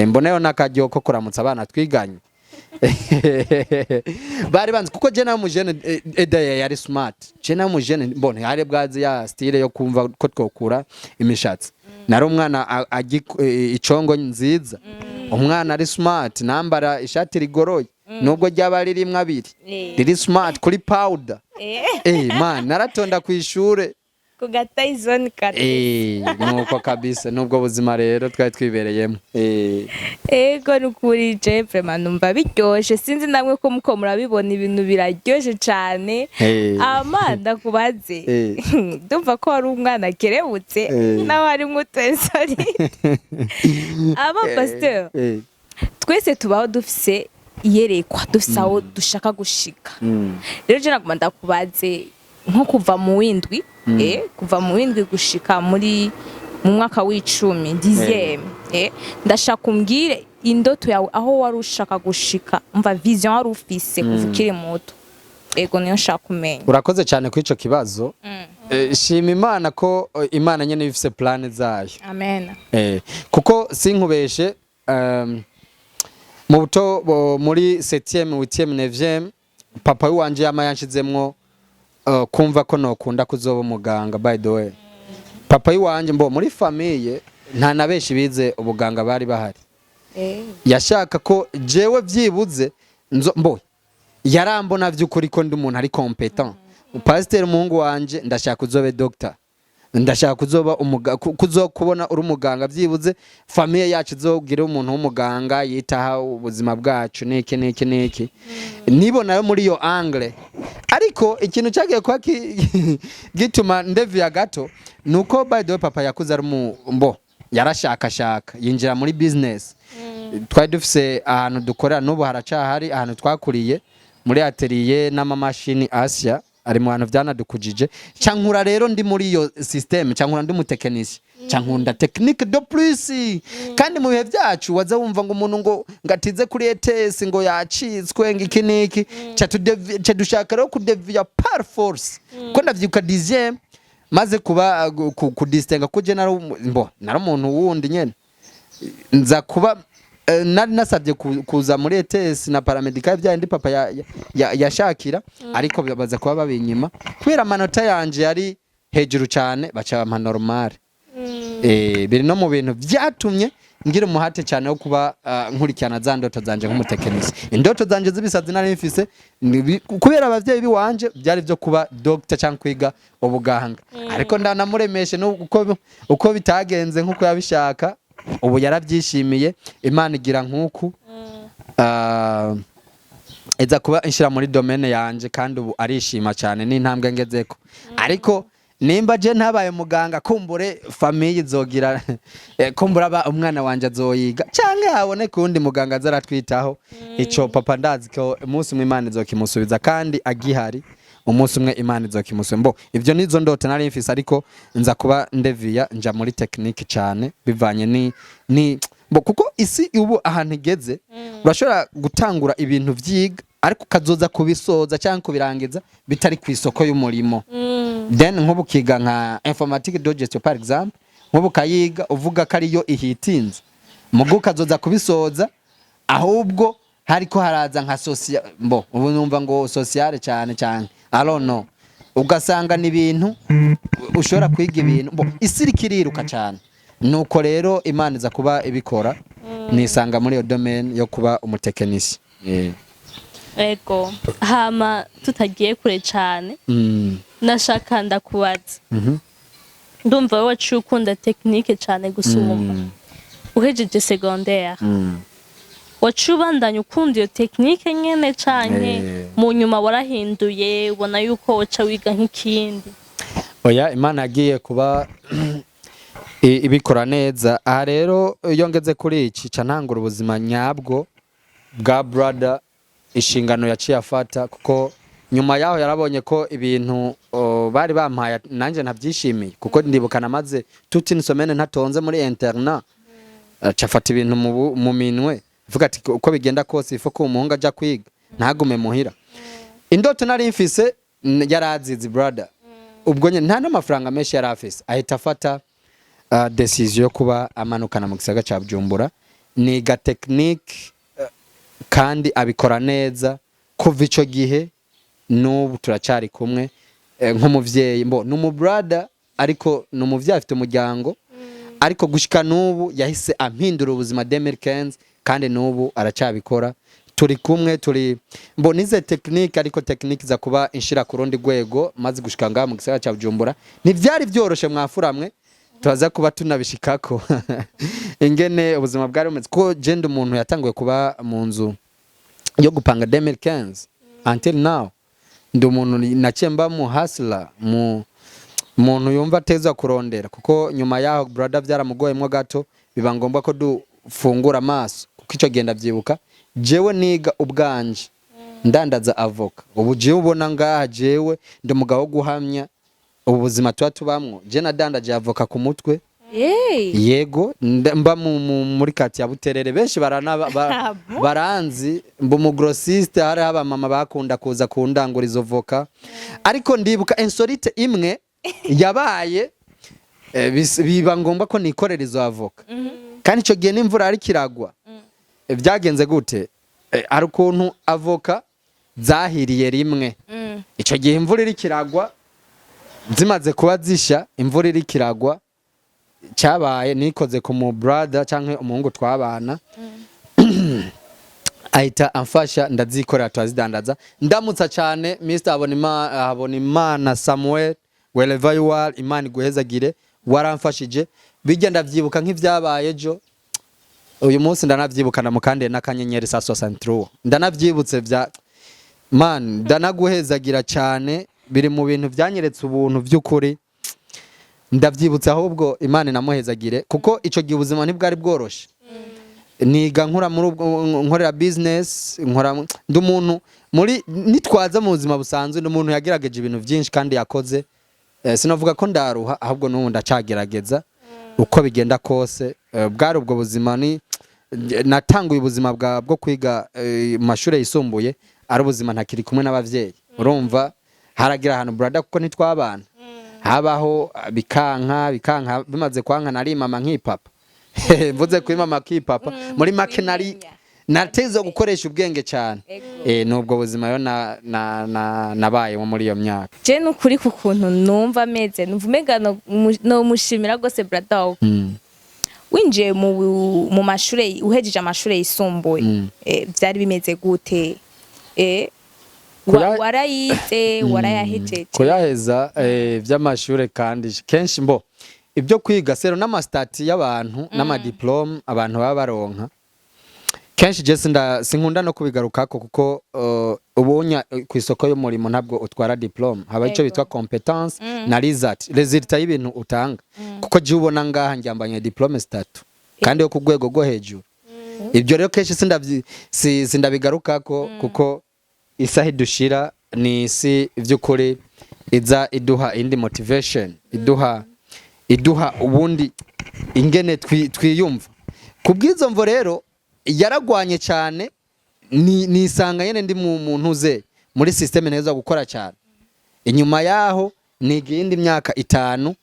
Mboneyo n'akaryo ko kuramutsa abana twiganye bari banzi, kuko je nawe mujene edaye yari smart. Je nawe mujene mbone hari bwazi ya style yo kumva ko twokura imishatsi. Nari umwana icongo nziza, umwana ari smart, nambara ishati rigoroye nubwo ryaba ririmwo abiri, riri smart kuri powder. Man, naratonda ku ishure. Ku gatayizoni kare. Nuko kabisa nubwo buzima rero twari twibereyemo. Ego, nukuri je vraiment numva biryoshe, sinzi namwe ko muko murabibona, ibintu biraryoshe cane. Ama ndakubaze, ndumva ko wari umwana akerebutse, nawe harimwo utwensori. Aba pasteur, twese tubaho dufise iyerekwa, dufise aho dushaka gushika. Rero je naguma ndakubaze, nko kuva mu w'indwi, kuva mu w'indwi gushika muri Mu mwaka w'icumi, 10e, ndashaka umbwire indoto yawe, aho wari ushaka gushika, umva, vision wari ufise kuva ukiri muto. Ego, niyo nshaka kumenya. Urakoze cyane kuri ico kibazo. Shima Imana ko Imana nyene ifise plan zayo. Amen. Kuko sinkubeshe, mu buto muri 7e, 8e, 9e, papa wanje yama yanshizemwo kumva ko nokunda kuzoba umuganga. By the way, papa wanje, mbo muri famille nta na benshi bize ubuganga bari bahari. Yashaka ko jewe vyibuze nzo mbo yarambona vy'ukuri ko ndi umuntu ari compétent. Pasiteri, umuhungu wanje, ndashaka uzobe doctor, ndashaka kuzoba kuzokubona uri umuganga, byibuze famille yacu izogire umuntu w'umuganga yitaha ubuzima bwacu, niki niki niki. Nibona yo muri iyo angle. Ariko ikintu cyagiye kuba gituma ndeviya gato nuko, by the way, papa yakuze ari mu mbo yarashakashaka, yinjira muri business. Twari dufise ahantu dukorera, n'ubu haracahari, ahantu twakuriye muri atelier n'amamashini Asia ari mu bantu byanadukujije. Cankura rero ndi muri iyo système, cankura ndi umutekinisi, cankunda technique de plus. Kandi mu bihe byacu waza wumva ngo umuntu ngo ngatize kuri ETS ngo yacitswe, ngo iki niki. Ca dushaka rero kudeviya par force, ko ndavyibuka 10e maze kuba kudistinga ko je nari mbo nari umuntu wundi nyene, nza kuba nari nasabye kuza muri ETS na paramédical, bya ndi papa yashakira, ariko baza kuba babinyima kubera amanota yanje yari hejuru cyane, baca bampa normal. Biri no mu bintu byatumye ngira umuhate cyane wo kuba nkurikirana za ndoto zanje nk'umutekinisi. Indoto zanje z'ibisazi nari mfise kubera abavyeyi biwanje byari byo kuba doctor cyangwa kwiga ubuganga, ariko ndanamuremeshe uko uko bitagenze nkuko yabishaka. Ubu yarabyishimiye. Imana igira nkuku iza kuba inshyira muri domaine yanje, kandi ubu arishima cyane n'intambwe ngezeko. Ariko nimba je ntabaye muganga, kumbure famille izogira kumbure aba umwana wanje azoyiga canke haboneka uwundi muganga aza aratwitaho. Ico papa ndazi ko umunsi umwe Imana izokimusubiza, kandi agihari umunsi umwe Imana izokimusubiza. Mbo ivyo nizo ndoto nari mfise, ariko nza kuba ndeviya nja muri technique cyane bivanye ni mbo kuko isi ubu ahantu igeze, urashobora gutangura ibintu vyiga ariko ukazoza kubisoza cyangwa kubirangiza bitari ku isoko y'umurimo. Then nk'ubu ukiga nka informatique de gestion, par exemple, nk'ubu ukayiga uvuga ko ariyo ihitinze, mugo ukazoza kubisoza ahubwo hariko haraza nka social, mbo ubu numva ngo sociale cyane cyane, I don't know, ugasanga ni ibintu ushobora kwiga ibintu mbo isi iriko iriruka cyane. Nuko rero Imana iza kuba ibikora, nisanga muri iyo domaine yo kuba umutekinisi. Ego, hama tutagiye kure cyane, nashaka ndakubaza. Ndumva wowe waciye ukunda technique cyane gusumba. Uhejeje secondaire, waciye ubandanya ukunda iyo technique nyene, canke mu nyuma warahinduye, ubona yuko woca wiga nk'ikindi? Oya, Imana yagiye kuba ibikora neza. Aha rero iyo ngeze kuri iki, ca ntangura ubuzima nyabwo bwa brother, inshingano yaciye afata, kuko nyuma yaho yarabonye ko ibintu bari bampaye nanjye ntabyishimiye, kuko ndibuka namaze toute une semaine ntatonze muri internat. Aca afata ibintu mu minwe, avuga ati uko bigenda kose ifo ko umuhungu aja kwiga, ntagume muhira. Indoto nari mfise yarazizi brother. Ubwo nyene nta n'amafaranga menshi yari afise, ahita afata decision yo kuba amanukana mu gisagara ca Bujumbura, niga technique, kandi abikora neza. Kuva ico gihe n'ubu turacari kumwe, nk'umuvyeyi, mbo ni umubrother, ariko ni umuvyeyi afite umuryango, ariko gushika n'ubu yahise ampindura ubuzima 2015, kandi n'ubu aracabikora, turi kumwe. Turi mbo nize technique, ariko technique za kuba inshira ku rundi rwego maze gushika ngaha mu gisagara ca Bujumbura. Ntivyari vyoroshe, mwafuramwe, turaza kuba tunabishikako ingene ubuzima bwari bumeze, ko je ndi umuntu yatanguye kuba mu nzu yo gupanga 2015 until now. Ndi umuntu naciye mba mu hustler, mu muntu yumva ateza kurondera, kuko nyuma yaho brother byaramugoyemwo gato, biba ngombwa ko dufungura amaso, kuko ico gihe ndavyibuka jewe niga ubwanje ndandaza avoka. Ubu jewe ubona ngaha, jewe ndi umugabo wo guhamya ubu buzima tuba tubamwo, je nadandaje avoka ku mutwe. Yego, mba muri kati ya Buterere, benshi Ah, bon? baranzi, mba umu grossiste. Hariho abamama bakunda kuza kundangura izo voka, ariko ndibuka insolite imwe yabaye, biba ngombwa ko nikorera izo avoka, kandi icyo gihe n'imvura ariko iragwa. Byagenze gute? Hari ukuntu avoka zahiriye rimwe. Icyo gihe imvura iriko iragwa, zimaze kuba zisha, imvura iriko iragwa. Cyabaye, nikoze ku mu brother canke umuhungu twabana, ahita amfasha, ndazikorera, turazidandaza. Ndamutsa cyane Mr Habonimana Samuel, wherever you are, Imana iguhezagire, waramfashije. Bijya ndavyibuka nk'ivyabaye ejo. Uyu munsi ndanavyibuka, ndamukandiye n'akanyenyeri sa 63, ndanavyibutse vya man, ndanaguhezagira cyane. Biri mu bintu byanyeretse ubuntu by'ukuri, ndavyibutse. Ahubwo Imana inamuhezagire, kuko ico gihe ubuzima ntibwari bworoshe. Niga, nkora muri ubwo, nkorera business, nkora, ndi umuntu muri nitwaza mu buzima busanzwe, ndi umuntu yagerageje ibintu byinshi kandi yakoze. Sinavuga ko ndaruha, ahubwo n'ubu ndacagerageza uko bigenda kose. Bwari ubwo buzima. Ni natanguye ubuzima bwo kwiga mu mashuri yisumbuye, ari ubuzima ntakiri kumwe n'abavyeyi. Urumva, haragira ahantu brother, kuko ntitwabana, habaho bikanka, bikanka. Bimaze kwanka, nari mama nk'ipapa. Mvuze kuri mama k'ipapa, muri make nari nateze gukoresha ubwenge cyane. Nubwo buzima yo na nabayemo muri iyo myaka. Je nukuri, ku kuntu numva ameze, numva umenga nomushimira rwose brother wawe. Winjiye mu mashure, uhejeje amashure yisumbuye, vyari bimeze gute? Warayize, warayahejeje? Kuyaheza, vy'amashure, kandi kenshi mbo ibyo kwiga sero n'ama statuts y'abantu n'ama diplômes abantu baba baronka kenshi, je sinkunda no kubigarukako, kuko ubunya ku isoko y'umurimo ntabwo utwara diplôme, haba icyo bitwa compétence na résultat y'ibintu utanga. Kuko je ubona ngaha njyambanye diplôme zitatu kandi yo ku rwego rwo hejuru. Ibyo rero kenshi sindabigarukako, kuko isaha idushira ni isi by'ukuri iza iduha indi motivation, iduha ubundi ingene twiyumva. Kubw'izo mvo rero yaragwanye cyane, ni nisanga nyene ndi mu muntu ze muri système neza gukora cyane. Inyuma yaho niga iyindi myaka 5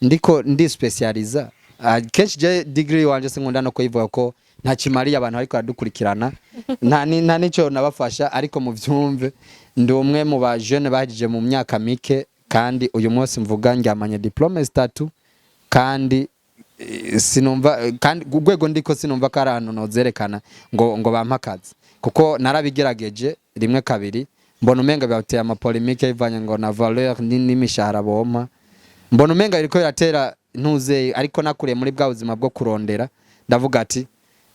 ndiko ndi specializa. Kenshi je degree wanje sinkunda no kuyivuga ko ntakimariye abantu ariko aradukurikirana, nta nico nabafasha. Ariko mu vyumve, ndi umwe mu ba jeune bahejeje mu myaka mike, kandi uyu munsi mvuga ndyamanye diplôme zitatu, kandi sinumva, kandi urwego ndiko sinumva ko ari ahantu nozerekana ngo bampe akazi, kuko narabigerageje rimwe kabiri, mbona umenga bibateye ama polémiques bivanye ngo na valeur n'imishahara bompa, mbona umenga biriko biratera ntuzeye. Ariko nakuriye muri bwa buzima bwo kurondera, ndavuga ati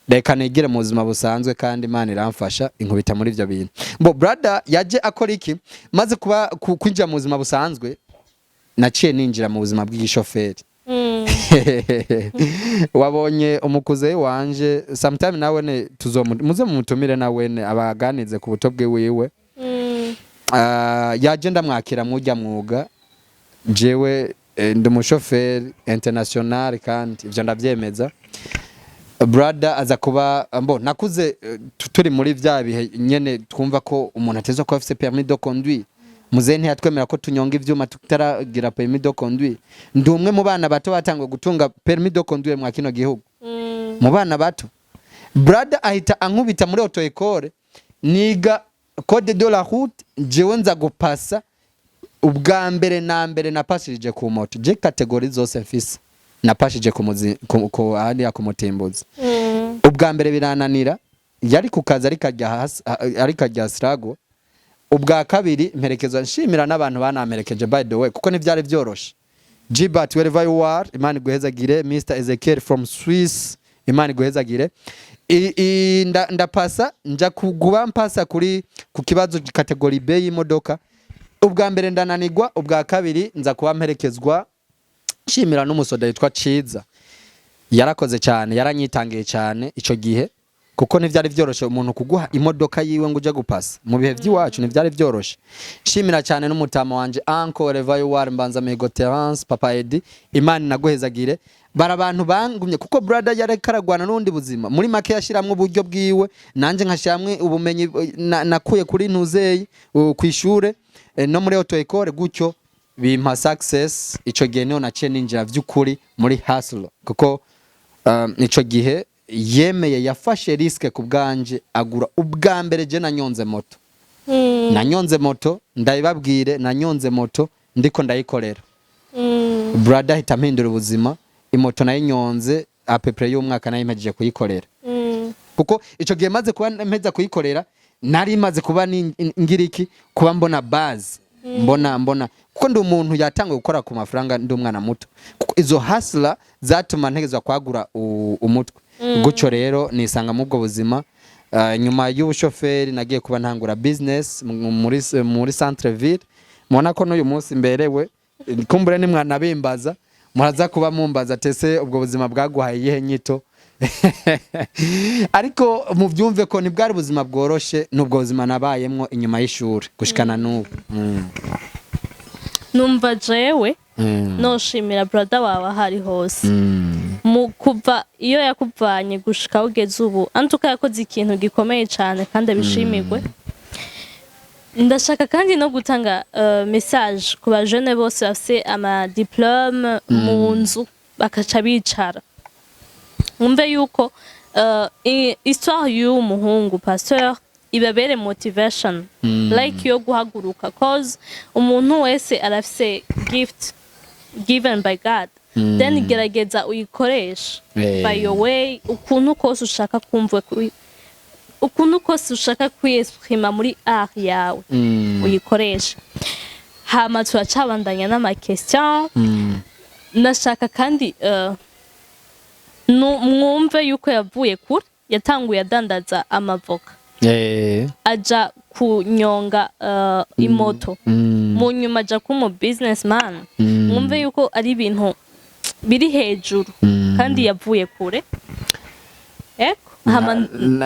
reka nigire mu buzima busanzwe, kandi Imana iramfasha inkubita muri ivyo bintu. Mbo brother yaje akora iki? Maze kuba kwinjira mu buzima busanzwe, naciye ninjira mu buzima bw'igishoferi. Wabonye umukuze wanje sometime, nawe tuzomu muze mumutumire, nawene abaganize ku buto bwiwiwe. Yaje ndamwakira mujya mwuga. Jewe ndi umushoferi international, kandi ivyo ndavyemeza. Brother aza kuba mbo nakuze, turi muri vya bihe nyene twumva ko umuntu atezwa kuba afise permis de conduire. Muzehe ntiyatwemera ko tunyonga ivyuma tutaragira permis de conduire. Ndi umwe mu bana bato batanguye gutunga permis de conduire mwa kino gihugu, mu bana bato. Brother ahita ankubita muri auto école, niga code de la route. Jewe nza gupasa ubwa mbere na mbere, napashirije ku moto. Je catégorie zose mfise napashije ku muzi ku hariya ku Mutimbuzi. Ubwa mbere birananira, yari ku kazi ariko ajya hasi, ariko ajya sirago. Ubwa kabiri mperekezwa, nshimira n'abantu banamperekeje by the way, kuko ntivyari vyoroshe. Gilbert, wherever you are, Imana iguhezagire. Mr Ezekiel from Swiss, Imana iguhezagire. Ndapasa, nja kuguba mpasa kuri ku kibazo catégorie B y'imodoka. Ubwa mbere ndananigwa, ubwa kabiri nza kuba mperekezwa. Nshimira n'umusoda yitwa Ciza, yarakoze cyane, yaranyitangiye cyane ico gihe, kuko ntivyari vyoroshe umuntu kuguha imodoka yiwe ngo uje gupasa. Mu bihe vy'iwacu ntivyari vyoroshe. Nshimira cyane n'umutama wanje, uncle, wherever you are, Mbanza Mihigo Terence, Papa Edi, Imana inaguhezagire. Bari abantu bangumye, kuko brother yareka aragwana n'ubundi buzima. Muri make yashiramwe uburyo bwiwe, nanje nkashiramwe ubumenyi nakuye kuri ntuzeyi kw'ishure, no muri auto école, gutyo bimpa success. Ico gihe niho naciye ninjira vy'ukuri muri hustle, kuko ico gihe yemeye, yafashe risque ku bwanje, agura ubwa mbere. Je nanyonze moto, nanyonze moto, ndabibabwire, nanyonze moto ndiko ndayikorera. Brother ahita ampindura ubuzima. Imoto nayinyonze à peu près y'umwaka, nayo impejeje kuyikorera, kuko ico gihe maze kuba mpeza kuyikorera, nari maze kuba ngira iki, kuba mbona base, mbona kuko ndi umuntu yatanguye gukora ku mafaranga ndi umwana muto, kuko izo hustler zatuma ntegezwa kwagura umutwe. Gutyo rero nisanga mu ubwo buzima. Nyuma y'ubushoferi nagiye kuba ntangura business muri centre ville. Mubona ko n'uyu munsi mberewe. Kumbure nimwanabimbaza, muraza kuba mumbaza tese ubwo buzima bwaguhaye iyihe nyito? Ariko mubyumve ko ntibwari ubuzima bworoshe, n'ubwo buzima nabayemwo inyuma y'ishuri gushikana n'ubu. Numva jewe noshimira brother wawe aho ari hose mu kuva iyo yakuvanye gushika aho ugeze ubu. Antuka yakoze ikintu gikomeye cyane kandi abishimirwe. Ndashaka kandi no gutanga message ku bajene bose bafise ama diplôme mu nzu bakaca bicara. Mwumve yuko histoire y'uwo muhungu pasteur ibabere motivation like yo guhaguruka, cause umuntu wese arafise gift given by God. Then gerageza uyikoreshe by your way, ukuntu kose ushaka kumva ukuntu kose ushaka kwiyexprima muri art yawe, uyikoreshe. Hama turacabandanya n'ama question. Ndashaka kandi mwumve yuko yavuye kure. Yatanguye adandaza amavoka, aja kunyonga imoto, mu nyuma aja kuba umu businessman. Mwumve yuko ari ibintu biri hejuru kandi yavuye kure. Eko hama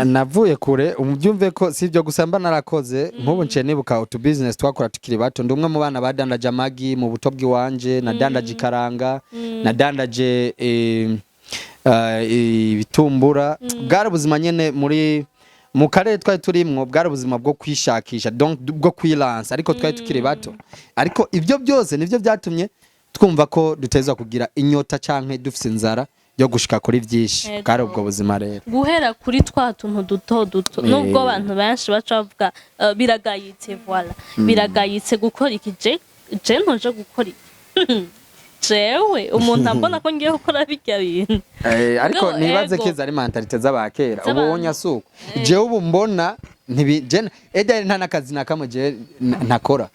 Navuye kure, umubyumve ko si ibyo gusa mba narakoze. Nk'ubu nciye nibuka utu business twakora tukiri bato. Ndi umwe mu bana badandaje amagi mu buto bw'iwanje, nadandaje ikaranga, nadandaje ibitumbura. Bwari ubuzima nyene muri mu karere twari turimwo, bwari ubuzima bwo kwishakisha, donc bwo kwilansa, ariko twari tukiri bato. Ariko ibyo byose nivyo byatumye twumva ko duteza kugira inyota canke dufise inzara yo gushika kuri byinshi. Bwari ubwo buzima rero. Guhera kuri twa tuntu duto duto, nubwo abantu benshi baca bavuga biragayitse, voilà, biragayitse gukora iki. Je ntuje gukora iki, jewe umuntu ambona ko ngiye gukora birya bintu. Ariko No, nibaze ego. ko izo ari mentalité z'abakera. Ubu Z'abantu. wonya suko jewe ubu mbona ntibi je edari nta n'akazi na kamwe je ntakora.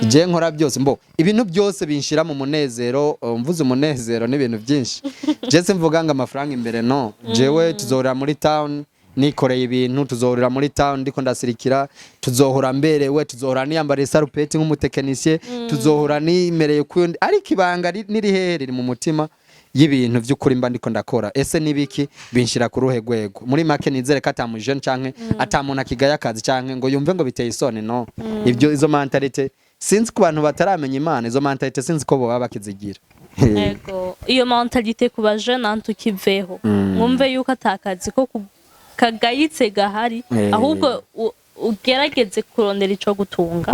Je nkora byose, mbo ibintu byose binshira mu munezero. Mvuze umunezero n'ibintu byinshi, je simvuga ngo amafaranga imbere, no. Jewe tuzohora muri town nikoreye ibintu, tuzohurira muri town ndiko ndasirikira, tuzohora mberewe, tuzohora niyambariye sarupeti nk'umutekinisiye, tuzohora nimereye kundi. Ariko ibanga niri hehe? Riri mu mutima y'ibintu by'ukuri mba ndiko ndakora. Ese nibiki binshira ku ruhe rwego? Muri make nizere ko atamujene canke atamuntu akigaya akazi canke ngo yumve ngo biteye isoni, no. Ibyo izo mentalité, sinzi ku bantu bataramenya Imana, izo mentalité sinzi ko boba bakizigira. Ego, iyo mentalité ku bajene tukiveho. Mwumve yuko atakazi ko kagayitse gahari, ahubwo ugerageze kurondera ico gutunga.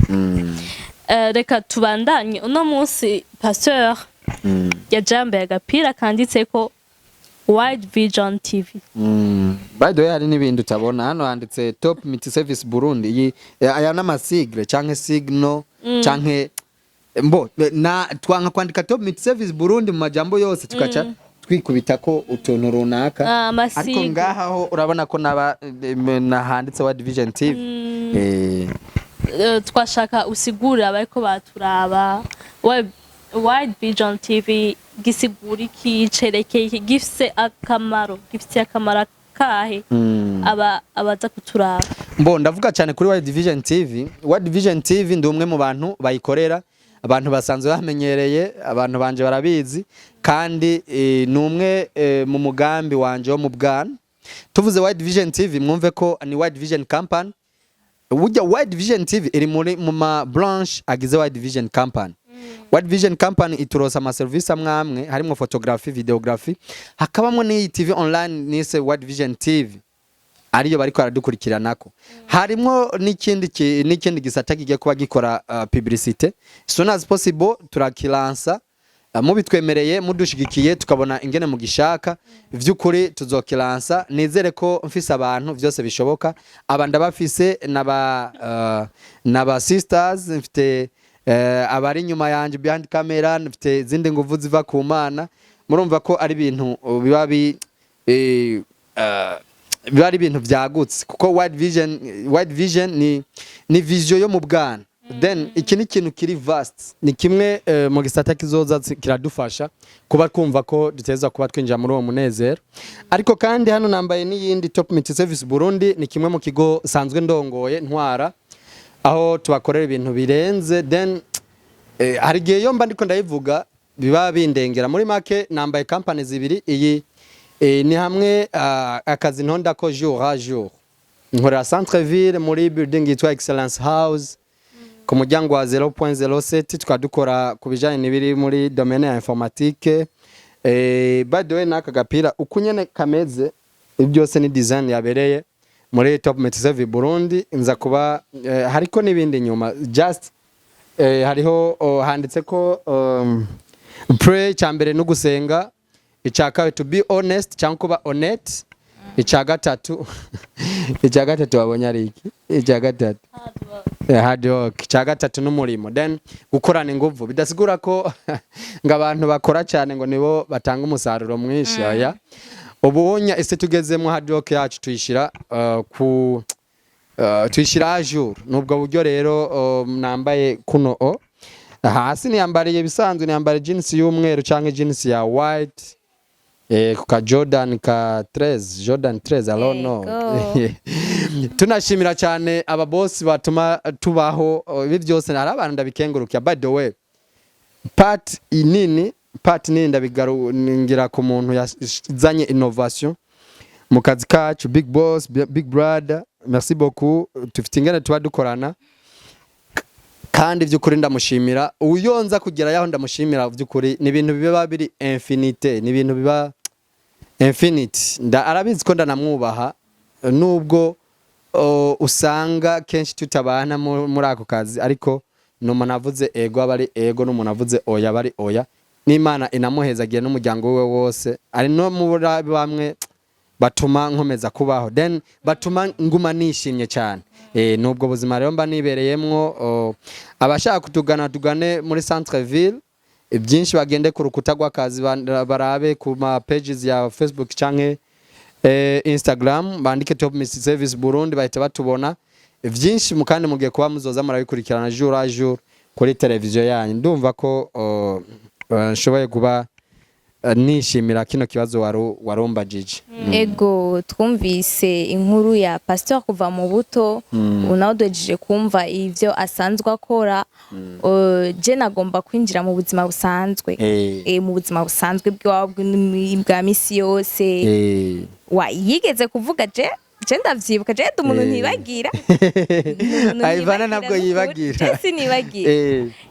Reka tubandanye. Uno munsi pasteur yaje yambaye agapira kanditseko Wide Vision TV. By the way, hari n'ibindi utabona hano handitse Top Multi Service Burundi. Iyi aya n'amasigle canke signal canke mbo na twanka kwandika Top Multi Service Burundi mu majambo yose, tukaca twikubita ko utuntu runaka. Ah, ariko amasigle. Ngaha ho urabona ko naba nahanditse Wide Vision TV. Twashaka usigurire abariko baturaba Wide Vision TV gisigura iki, cerekeye iki, gifise akamaro, gifitiye akamaro kahe aba abaza kuturaba? Mbo ndavuga cyane kuri Wide Vision TV. Wide Vision TV, ndi umwe mu bantu bayikorera, abantu basanzwe bamenyereye, abantu banje barabizi, kandi ni umwe mu mugambi wanje wo mu bwana. Tuvuze Wide Vision TV, mwumve ko ni Wide Vision Company. Burya Wide Vision TV iri muri mu ma branch agize Wide Vision Company. World Vision Company iturosa ama service amwe amwe, harimo photography, videography, hakabamo n'iyi TV online nise World Vision TV, ariyo bariko baradukurikiranako. Harimwo n'ikindi gisata kigiye kuba gikora publicité. Soon as possible turakilansa, mubitwemereye, mudushigikiye, tukabona ingene mugishaka, vy'ukuri tuzokilansa. Nizere ko mfise abantu vyose bishoboka. Aba ndabafise, naba sisters mfite, abari inyuma yanje behind camera, mfite izindi nguvu ziva ku Mana. Murumva ko ari ibintu biba ari ibintu byagutse, kuko World Vision ni vision yo mu bwana. Then iki ni ikintu kiri vast, ni kimwe mu gisata kizoza kiradufasha kuba twumva ko duteza kuba twinjira muri uwo munezero. Ariko kandi hano nambaye n'iyindi Top Multi Service Burundi, ni kimwe mu kigo sanzwe ndongoye ntwara, aho tubakorera ibintu birenze. Then hari igihe iyo mba ndiko ndayivuga biba bindengera. Muri make nambaye company zibiri. Iyi ni hamwe akazi ntonda ko jour à jour. Nkorera centre ville muri building yitwa Excellence House, ku muryango wa 0.07. Tukaba dukora ku bijanye n'ibiri muri domaine ya informatique. By the way, n'aka gapira uko nyene kameze, ibi byose ni design yabereye muri Top Multi Service Burundi. Nza kuba hariko n'ibindi nyuma, just hariho, oh, handitse ko pray, cya mbere no gusenga, icya kabiri to be honest cyangwa kuba honest, icya gatatu wabonye ari iki? Icya gatatu, hard work. Icya gatatu n'umurimo, then gukorana inguvu. Bidasigura ko ngo abantu bakora cyane ngo nibo batanga umusaruro mwinshi. Oya, ubunya isi tugezemo, hard work yacu tuyishyira ku tuyishyira à jour. Nubwo buryo rero nambaye kuno o hasi niyambariye ibisanzwe, niyambariye jeans y'umweru cyangwa jeans ya white, ku ka Jordan ka 13, Jordan 13, I don't know. Yego. Tunashimira cyane aba boss batuma tubaho. Oh, ibi byose hari abantu ndabikengurukira. By the way, part nini ndabigarungira ku muntu yazanye innovation mu kazi kacu, big boss, big brother, merci beaucoup. Tufite ingene tuba dukorana, kandi by'ukuri ndamushimira. Uyonza kugera yaho ndamushimira by'ukuri, ni ibintu biba biri infinite, ni ibintu biba infinite. Nda arabizi ko ndanamwubaha, nubwo usanga kenshi tutabana muri ako kazi, ariko ni umuntu avuze ego aba ari ego, n'umuntu avuze oya aba ari oya. N'Imana inamuhezagiye n'umuryango we wose. Ari no muri bamwe batuma nkomeza kubaho, then batuma nguma nishimye cyane. Nubwo buzima rero mba nibereyemwo. Abashaka kutugana, tugane muri centre ville. Byinshi bagende ku rukuta rw'akazi, barabe ku ma pages ya Facebook canke Instagram, bandike Top Multi Service Burundi, bahita batubona byinshi. Kandi mugiye kuba muzoza murabikurikirana jour à jour kuri televiziyo yanyu. Ndumva ko nshoboye kuba nishimira kino kibazo warumbajije. Ego, twumvise inkuru ya pasteur kuva mu buto, ubu nawe duhejeje kumva ivyo asanzwe akora. Je nagomba kwinjira mu buzima busanzwe, mu buzima busanzwe bw'iwabo bwa misi yose. Wa yigeze kuvuga, je ndavyibuka, je ndi umuntu ntibagira. Ndi umuntu Ivana ntibagira ntabwo n'ukuri. yibagira. Je sinibagira.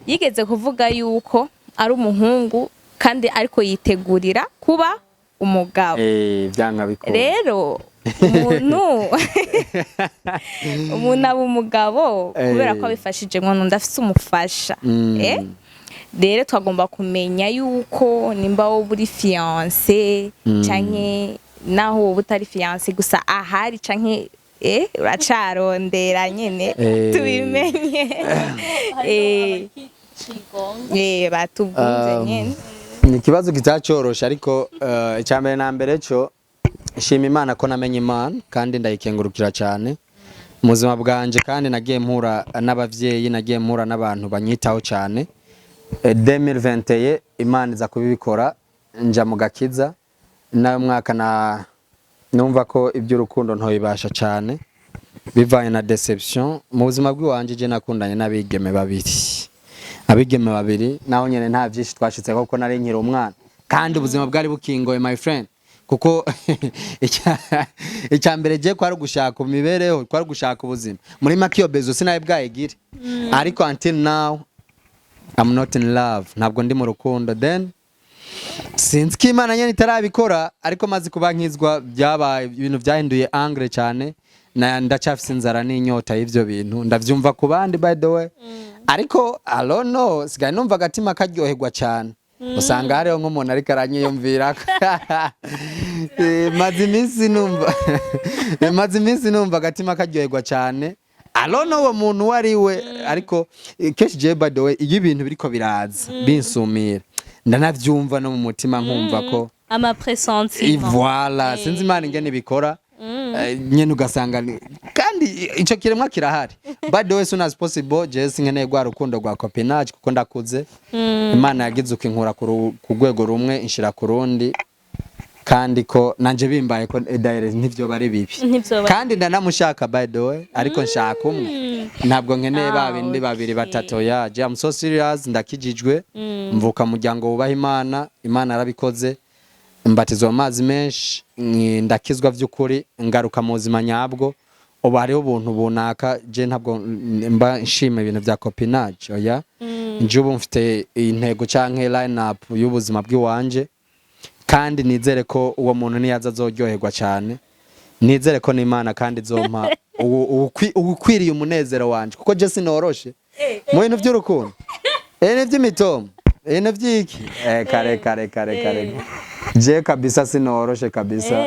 Yigeze kuvuga yuko ari umuhungu kandi ariko yitegurira kuba umugabo. Byanga bikunda. Rero umuntu aba umugabo kubera ko abifashijemwo n'undi, afise umufasha. Rero twagomba kumenya yuko nimba wowe uri fiancé canke naho wowe utari fiancé, gusa ahari canke uracarondera nyene, tubimenye. Batubwumve nyene. Ni ikibazo kitacoroshe, ariko icya mbere na mbere cyo shima Imana ko namenye Imana, kandi ndayikengurukira cyane mu buzima bwanje. Kandi nagiye mpura n'abavyeyi, nagiye mpura n'abantu banyitaho cyane. 2021 Imana iza kubibikora, nja mu gakiza. Nayo mwaka na numva ko iby'urukundo ntoyibasha cyane, bivanye na déception mu buzima bw'iwanje. Je nakundanye n'abigeme babiri, abigeme babiri naho nyene nta byinshi twashitse, kuko nari nkiri umwana kandi ubuzima bwari bukingoye, my friend, kuko icya mbere je kwari gushaka imibereho, kwari gushaka ubuzima. Muri make iyo bezo sinaye bwayigire, ariko until now I'm not in love, ntabwo ndi mu rukundo. Then sinzi ko Imana nyene itarabikora, ariko maze kuba nkizwa byabaye ibintu byahinduye angle cyane. Na ndacyafise inzara n'inyota y'ivyo bintu, ndavyumva ku bandi, by the way, ariko I don't know, sigaye numva agatima karyoherwa cyane, usanga hariho nk'umuntu ariko aranyiyumvira. Maze iminsi numva agatima karyoherwa cyane. I don't know uwo muntu uwo ari we, ariko kenshi jewe, by the way, iyo ibintu biriko biraza binsumira, ndanavyumva no mu mutima, nkumva ko Ama pressentiment. Voilà, sinzi Imana ingene ibikora. Nyene ugasanga kandi ico kiremwa kirahari. By the way, soon as possible, jewe sinkeneye rwa rukundo rwa copinage kuko ndakuze. Imana yagize uko inkura ku rwego rumwe inshira ku rundi, kandi ko nanje bimbaye ko direct ntivyo bari bibi. Ntivyoba. Kandi ndanamushaka, by the way, ariko nshaka umwe, ntabwo nkeneye ba bindi babiri, batatu. Ya je, I'm so serious, ndakijijwe, mvuka mu muryango wubaha Imana. Imana yarabikoze, mbatizwa mu mazi menshi, ndakizwa by'ukuri, ngaruka mu buzima nyabwo. Ubu hariho ubuntu bunaka, je ntabwo mba nshima ibintu bya copinage, oya. Nje ubu mfite intego canke line up y'ubuzima bw'iwanje, kandi nizere ko uwo muntu niyaza azoryoherwa cyane. Nizere ko n'Imana kandi izompa uwukwiriye umunezero wanje, kuko je sinoroshe mu bintu by'urukundo, ibintu by'imitomo, ibintu by'iki, kare kare kare kare, je kabisa sinoroshe kabisa.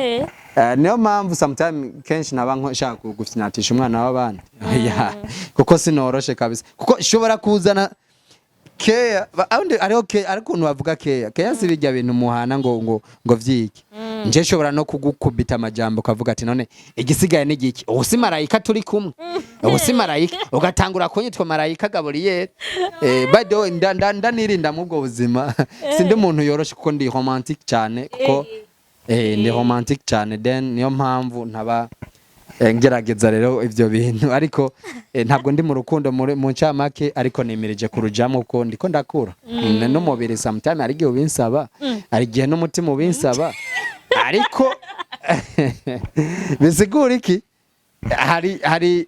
Niyo mpamvu sometime kenshi naba nshaka gufyinatisha umwana w'abandi. Yeah, kuko sinoroshe kabisa, kuko nshobora kuzana keya hariho keya, ariko ukuntu bavuga keya, keya si bijya bintu muhana ngo vyiki. Nje nshobora no kugukubita amajambo ukavuga ati: "None igisigaye ni giki? Ubu si marayika turi kumwe? Ubu si marayika?" Ugatangura kunyitwa marayika Gabriel. By the way, ndanirinda mu ubwo buzima. Sindi umuntu yoroshe kuko ndi romantic cyane, kuko ndi romantic cyane. Then niyo mpamvu ntaba ngerageza rero ivyo bintu, ariko ntabwo ndi mu rukundo mu ncamake, ariko nimirije kurujamo kuko ndiko ndakura. N'umubiri sometime hari igihe ubinsaba, hari igihe n'umutima ubinsaba, ariko bisigura iki? Hari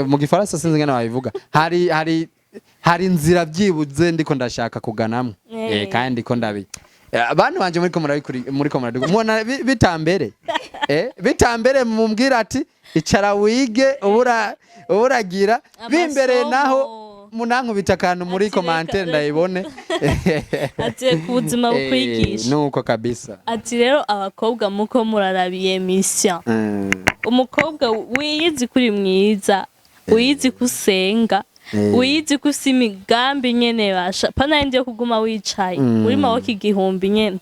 mu gifaransa sinzi ngene babivuga, hari inzira byibuze ndiko ndashaka kuganamwo. Kandi ndiko ndabi abantu banje muriko murabikuri, muriko muraduga, mubona bitambere, bitambere, mumbwira ati: "Icara wige ubura uburagira bimbereye." Amasomo. Naho munankubita akantu muri Ati commentaire ndayibone. Ati ku buzima bukwigisha. Nuko kabisa. Ati rero abakobwa muko murarabiye émission, umukobwa wiyizi kuri mwiza, wiyizi ko usenga, wiyizi ko ufise imigambi nyene, basha pana yindi yo kuguma wicaye uri maboko igihumbi nyene,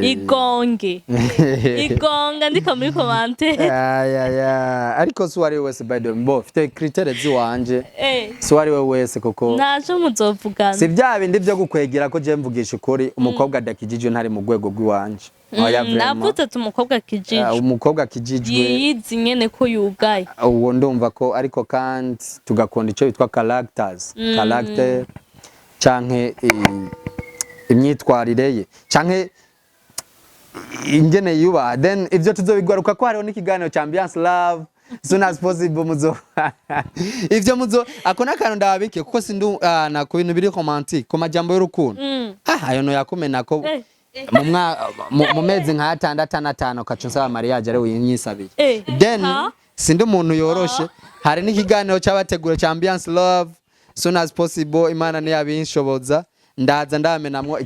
igonge igonga, ndiko muri commentaire. Aya, ariko si uwari we wese, by the way, bo mfite critères ziwanje. Si uwari we wese kuko Ntaco muzovugana. Si bya bindi byo gukwegera ko je mvugisha ukuri, umukobwa adakijijwe ntari mu rwego rw'iwanje. Oya, vraiment. Navuze ati umukobwa akijijwe. Umukobwa akijijwe yiyizi nyene ko yugaye. Uwo ndumva ko, ariko kandi tugakunda icyo bitwa characters, character canke imyitwarire ye canke ingene yubaha. Then ivyo tuzobigaruka ko hariho n'ikiganiro ca Ambiance Love soon as possible. Muzo ivyo muzo ako n'akantu ndababike, kuko sindu na ku bintu biri romantic, ku majambo y'urukundo. Ayo no yakumena ko mu mezi nka atandatu anatanu ukaca unsaba mariage ari winyisabiye. Then sindi umuntu yoroshe. Hari n'ikiganiro cy'abategura cya Ambiance Love soon as possible. Imana niyabinshoboza, ndaza ndamenamwo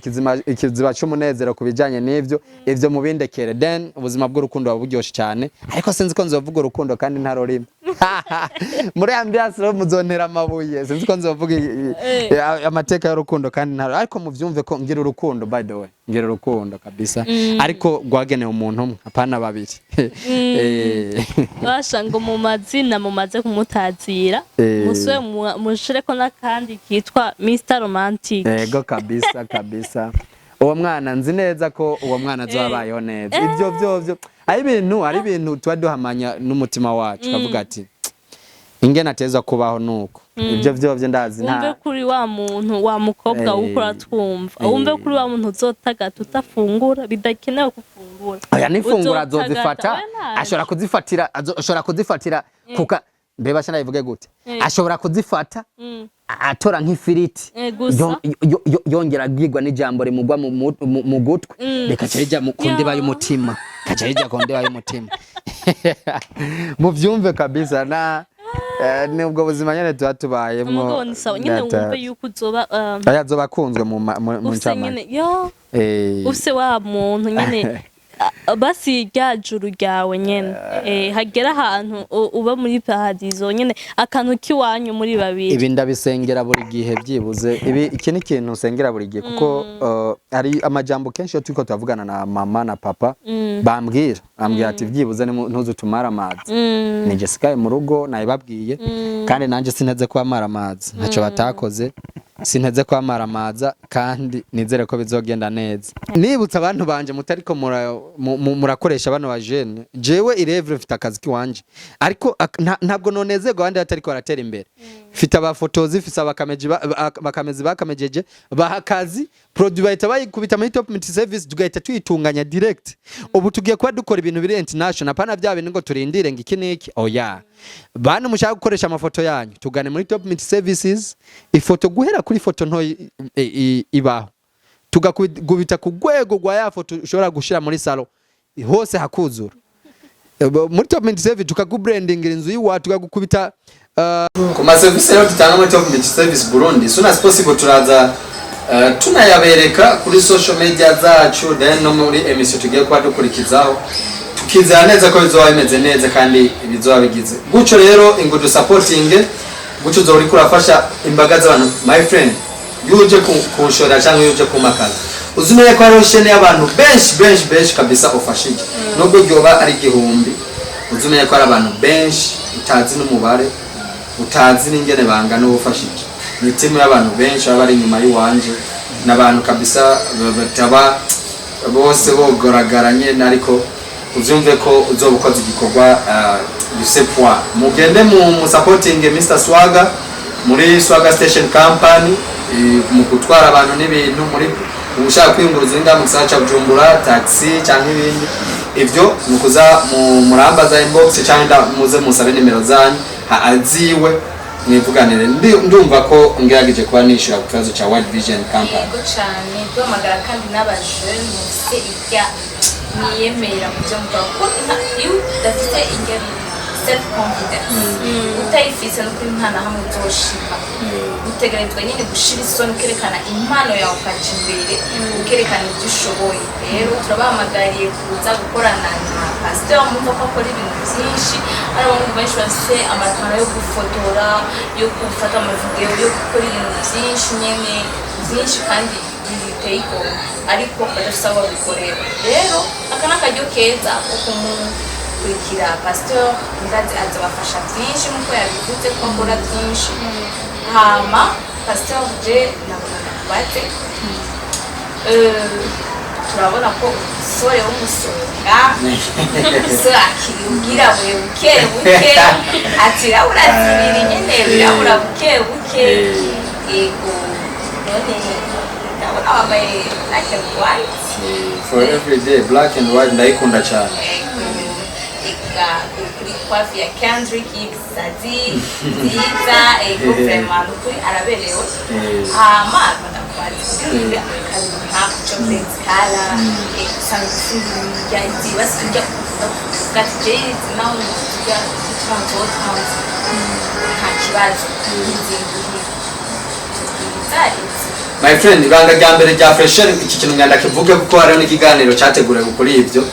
ikiziba cy'umunezero ku bijanye n'ivyo. Ivyo mubindekere. Then ubuzima bw'urukundo buba buryoshe cyane, ariko sinzi ko nzovuga urukundo kandi ntarurimo muri Ambiance Love. Muzontera amabuye. Sinzi ko nzovuga amateka y'urukundo kandi ntaro, ariko muvyumve ko ngira urukundo. By the way, ngira urukundo kabisa, ariko rwagenewe umuntu umwe, apana babiri. Basha ngo mu mazina mumaze kumutazira, musube mushireko n'akandi kitwa Mr Romantic. Ego kabisa kabisa. Uwo mwana nzi neza ko uwo mwana azoba abayeho neza. Ibyo byo ari ibintu tuba duhamanya n'umutima wacu, kavuga ati ingene ateza kubaho nuko ibyo byo ndazi. Wumve nta kuri wa muntu wa mukobwa wukora twumva, wumve kuri wa muntu uzotagata utafungura, bidakenewe gufungura. Oya, n'ifungura Uzotagata, azozifata. oya, ntaco. Ashobora kuzifatira, ashobora kuzifatira kuka Mbe basha, ndabivuge gute? Ashobora kuzifata, atora nk'ifiriti, Gusa. yongera agirwa n'ijambo rimugwa mu gutwi, rikaca rija ku ndiba y'umutima, kaca rija ku ndiba y'umutima. Muvyumve kabisa na nubwo buzima nyene tuba tubayemwo. Umugabo ni sawa nyene, wumve yuko uzoba Aya azoba akunzwe mu ufise ncamake. Nyene yo ufise wa muntu nyene, basi rya juru ryawe nyene, hagera ahantu uba muri paradizo nyene, akantu k'iwanyu muri babiri. Ibi ndabisengera buri gihe. Byibuze ibi, iki ni ikintu nsengera buri gihe, kuko hari amajambo kenshi iyo turiko turavugana na mama na papa bambwira ati: "Byibuze ntuzutumare amazi." Ni Jessica mu rugo nabibabwiye, kandi nanjye sinteze kuba amazi, ntacyo batakoze, sinteze kuba amaza, kandi nizere ko bizogenda neza. Nibutsa abantu banje mutariko murakoresha bano bajene, jewe irevre mfite akazi kiwanje, ariko ntabwo nonezerwa abandi batariko baratera imbere. Mfite abafotozi, mfise abakameji, bakamezi bakamejeje, baha akazi, produit bahita bayikubita muri Top Multi Service, tugahita tuyitunganya direct. Ubu tugiye kuba dukora ibintu biri international, apana bya bintu ngo turindire ngo iki niki, oya. Bantu mushaka gukoresha amafoto yanyu, tugane muri Top Multi Services. Ifoto, guhera kuri foto nto ibaho, tugakubita ku rwego rwa ya foto ushobora gushira muri salon hose hakuzura. Muri Top Multi Service tukakubrandingira inzu y'iwacu, tukagukubita ku maserivisi rero dutanga muri Top Multi Service Burundi. Soon as possible turaza tunayabereka kuri social media zacu, then no muri emission tugiye kuba dukurikizaho, tukizera neza ko bizoba bimeze neza kandi bizoba bigize gutyo. Rero ingudu supporting gutyo, uzoba uriko urafasha imbaga z'abantu. My friend, iyo uje kunshorera cyangwa iyo uje kumakaza, uzi umenye ko hariho chaîne y'abantu benshi benshi benshi kabisa ufashije, nubwo ryoba ari 1000. Uzi umenye ko hari abantu benshi utazi n'umubare, utazi n'ingene bangana uba ufashije. Ni timu y'abantu benshi baba bari inyuma y'iwanje, n'abantu kabisa bataba bose bogoragara nyene, ariko uvyumve ko uzoba ukoze igikorwa gifise poids. Mugende mu supporting Mr Swaga muri Swaga Station Company, mu gutwara abantu n'ibintu, muri ushaka kwiyunguruza uri ngaha mu gisagara ca Bujumbura, taxi canke ibindi. Ivyo ni ukuza mu murambaza inbox, canke muze musabe nimero zanyu aziwe mwivuganire. Ndumva ko ngerageje kuba nishura ku kibazo ca World Vision Company. Yego cyane. Duhamagara kandi n'abajene mufite irya mwiyemera mu byo mukora, kuko iyo udafite irya self confidence, utayifise, n'ukuri nta na hamwe uzoshika. Utegerezwa nyine gushira isoni, ukerekana impano yawe, ukaja imbere, ukerekana ibyo ushoboye. Rero turabahamagariye kuza gukorana na pasiteri. Mumva ko akora ibintu byinshi. Hari abahungu benshi bafite amatara yo gufotora, yo gufata amavideo, yo gukora ibintu byinshi nyene byinshi kandi biteye igomwe, ariko badafise aho babikorera. Rero aka ni akaryo keza ko kumukurikira pasiteri. Ndazi azabafasha byinshi nk'uko yabivuze ko akora byinshi. Hama pasiteri, je nabona ndakubaze. Turabona ko umusore w'umusonga, umusore akiri ubwirabure buke buke, ati irabura zibiri nyene, birabura buke buke. Yego, none ndabona wambaye black and white. For every day, black and white ndayikunda cyane. Ega, kuri coiffe ya Kendrick y'ibisazi nziza. Ego, vraiment nukuri araberewe. Hama ndakubaza, kugira akantu nka chocolate color, usanga ufungura izi basi urya uvuga ati: "Je izi naho nzirya 30 30, nta kibazo, ntizinguhira izi." My friend, ibanga rya mbere rya fraîcheur, iki kintu nganda kivuge kuko hariho n'ikiganiro cyateguriwe kuri ibyo.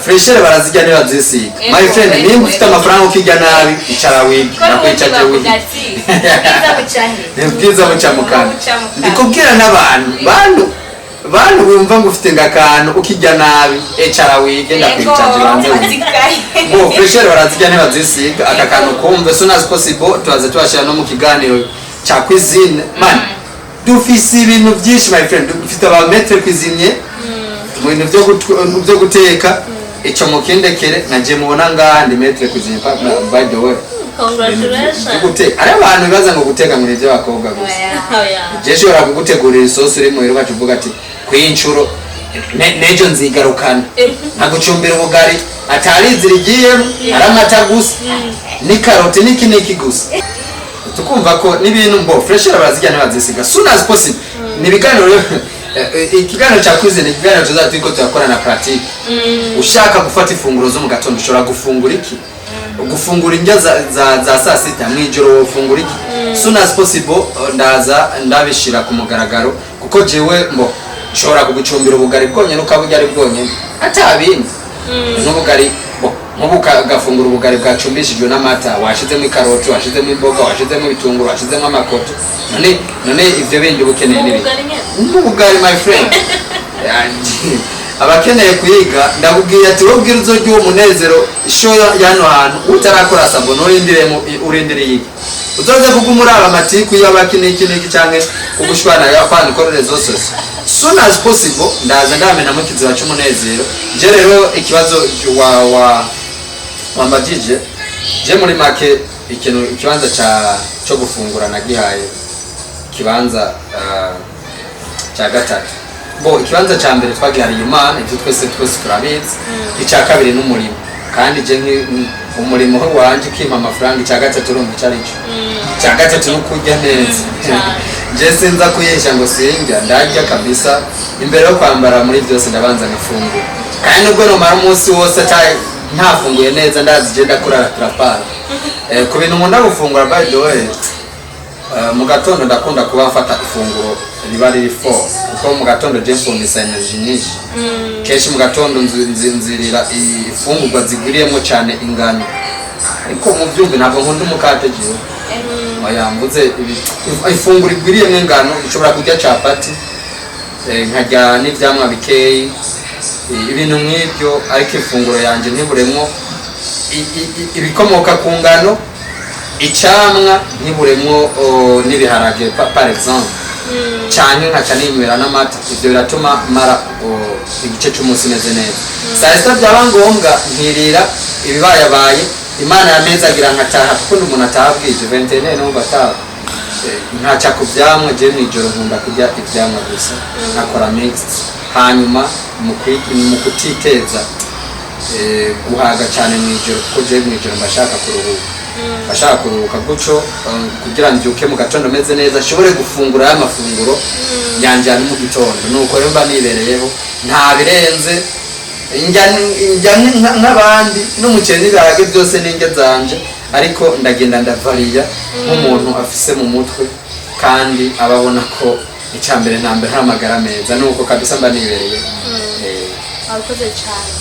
Fraîcheur barazirya, ntibazisiga, my friend. Nimba ufite amafaranga ukirya nabi, icara wige. Ko Nakwicaje n'ubundi wige. bavuga ati: "Ubwiza buca he?" Ni bwiza buca mu kanwa. Buca mu kanwa. Ndikubwira n'abantu bantu bumva ngo ufite ngo akantu ukirya nabi, icara wige, ndakwicaje, banze wige. Bo fraîcheur barazirya, ntibazisiga. Aka kantu kumve, soon as possible turaza tubashyira no mu kiganiro cya cuisine. Man, dufise ibintu byinshi, my friend. Dufite aba maître cuisinier mu bintu byo guteka. Ico mukindekere, naje mubona ngaha ndi maître cuisinier, by the way. Congratulations. Byo guteka, ari abantu bibaza ngo guteka ngo ni iby'abakobwa gusa. Oya. Je nshobora kugutegurira isosi uri muhira, ugaca uvuga ati: "Kw'incuro Nejo nzigarukana nkagucumbira ubugari atari inzira igiyemo, ari amata gusa n'ikaroti n'iki n'iki gusa, tukumva ko n'ibintu mbo fresh barazirya, ntibazisiga. Soon as possible ni ibiganiro rero, ikiganiro cya cuisine, ikiganiro tuzaba turiko turakora na pratique. Ushaka gufata ifunguro zo mu gatondo, ushobora gufungura iki, gufungura indya za saa sita, mw'ijoro wofungura iki. Soon as possible, ndaza ndabishira ku mugaragaro, kuko jewe mbo nshobora kugucumbira ubugari bwonyene ukaburya ari bwonyene ata bindi, n'ubugari bo nk'ubu ugafungura ubugari bwacumbishijwe n'amata, washizemo ikaroti, washizemo imboga, washizemo ibitunguru, washizemo amakoto. None ivyo bindi uba ukeneye Mu n'ibiki? bugari nyene? N'ubugari, my friend. Abakeneye kuyiga, ndakubwiye ati wowe ubwira uzorya uwo munezero isho y'hano hantu utarakora s'abonner, urindiremo, urindiriye iki? Uzoze kuguma uraba amatiku y'abaki n'iki n'iki canke ugushwana y'abantu kuri réseaux sociaux. Soon as possible ndaza ndamenamo ikiziba c'umunezero. Je rero ikibazo wa wambajije, je muri make ikintu, ikibanza ca cyo gufungura nagihaye ikibanza cya gatatu. Bo ikibanza cya mbere twagihariye Imana, ibyo twese turabizi. Icya kabiri n'umurimo, kandi je umurimo wanje ukimpa amafaranga. Icya gatatu, urumva icyo ari cyo? Icya gatatu ni ukurya neza. Je sinza kuyesha ngo sinjya, ndarya kabisa. Imbere yo kwambara, muri byose ndabanza nkafungura, kandi nubwo nomara umunsi wose ntafunguye neza, ndazi je ndakurara turapara. Ku bintu nkunda gufungura, by the way, mu gatondo ndakunda kuba mfata ifunguro riba riri fort, kuko mu gatondo je mfundisa energy nyinshi. Kenshi mu gatondo nzirira ifungurwa zigwiriyemo cyane ingano, ariko mu byumve ntabwo nkunda umukate jewe. Oya, mvuze ifunguro igwiriyemo ingano. Nshobora kurya capati, nkarya n'ivyamwa bikeyi, ibintu nk'ibyo, ariko ifunguro yanje ntiburemwo ibikomoka ku ngano, icamwa ntiburemwo, n'ibiharage par exemple, canke nkaca ninywera n'amata. Ivyo biratuma mara igice c'umunsi meze neza. Saa sita byaba ngombwa nkirira ibibayabaye Imana yamezagira, nkataha, kuko ndi umuntu ataha bwije 21, numva ataha. Nkaca ku vyamwa. Je mw'ijoro nkunda kurya ivyamwa gusa, nkakora mixed, hanyuma mu kutiteza guhaga cyane mw'ijoro, kuko je mw'ijoro mba shaka kuruhuka, bashaka kuruhuka gutyo, kugira mbyuke mu gatondo meze neza, nshobore gufungura ya mafunguro yanje ya mu gitondo. Nuko rero mba nibereyeho, nta birenze. Njya nk'abandi n'umuceri n'ibiharage byose n'indya zanje, ariko ndagenda ndavariya nk'umuntu afise mu mutwe, kandi aba abona ko icya mbere na mbere hari amagara meza. Nuko kabisa mba nibereyeho. Abakoze cyane.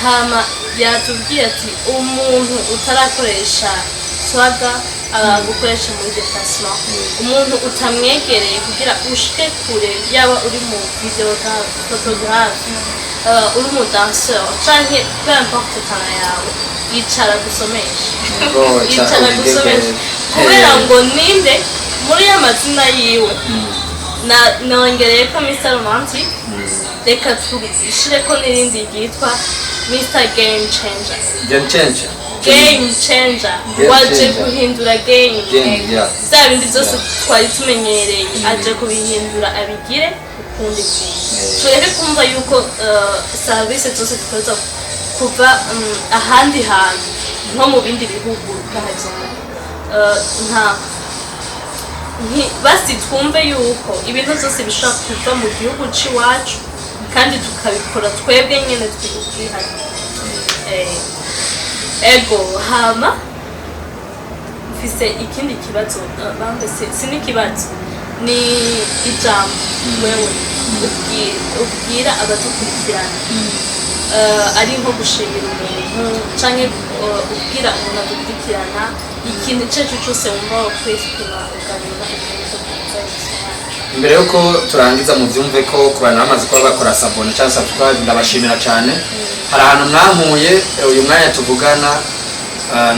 Hama yatubwiye ati umuntu utarakoresha swaga gukoresha muri déplacement, umuntu utamwegereye kugira ushike kure, yaba uri mu video photographe, uri mu danseur canke peu importe talent yawe, yicara gusomesha. Yego, yicara wige gusomesha, kubera ngo ninde muri ya mazina yiwe na nongereye ko Mr Romantic, reka tushireko n'irindi ryitwa Mr Game Changer. Game changer. Game Changer. Game waje changer. Guhindura game. Game, yeah. Bya bindi byose twari tumenyereye aje kubihindura abigire ukundi kuntu. Tureke kumva yuko service zose zikoza kuva ahandi hantu nko mu bindi bihugu, par exemple. Nka basi twumve yuko ibintu byose bishobora kuva mu gihugu c'iwacu kandi tukabikora twebwe nyene twihariye. Ego, hama mfise ikindi kibazo, bambe si n'ikibazo, ni ijambo wewe ubwira abadukurikirana, ari nko gushimira umuntu canke ubwira umuntu adukurikirana ikintu icyo ari cyo cyose wumva wokwesipima ukareba ibintu byiza bisobanura. Imbere yuko turangiza, mu byumve ko ku bantu bamaze kuba bakora s'abonner cyangwa subscribe, ndabashimira cyane. Hari ahantu mwankuye, uyu mwanya tuvugana,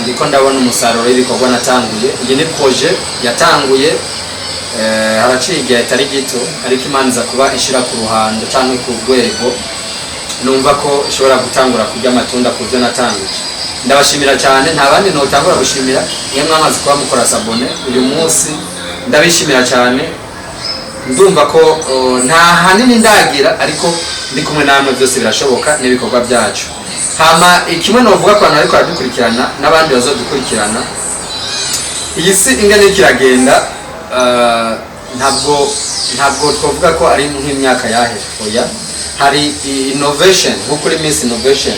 ndiko ndabona umusaruro w'ibikorwa natanguye. Iyi ni projet yatanguye haraciye igihe atari gito, ariko Imana iza kuba ishira ku ruhando cyangwa ku rwego numva ko ishobora gutangura kurya amatunda ku byo natanguje. Ndabashimira cyane. Nta bandi notangura gushimira, mwe mwamaze kuba mukora s'abonner uyu munsi, ndabishimira cyane. Ndumva ko nta hanini ndagira, ariko Ndi kumwe namwe, byose birashoboka n'ibikorwa byacu. Hama ikimwe novuga ku bantu ariko baradukurikirana n'abandi bazodukurikirana, iyi si ingana iriko iragenda, ntabwo twavuga ko ari nk'imyaka yahera, oya. Hari innovation, nko kuri Miss Innovation,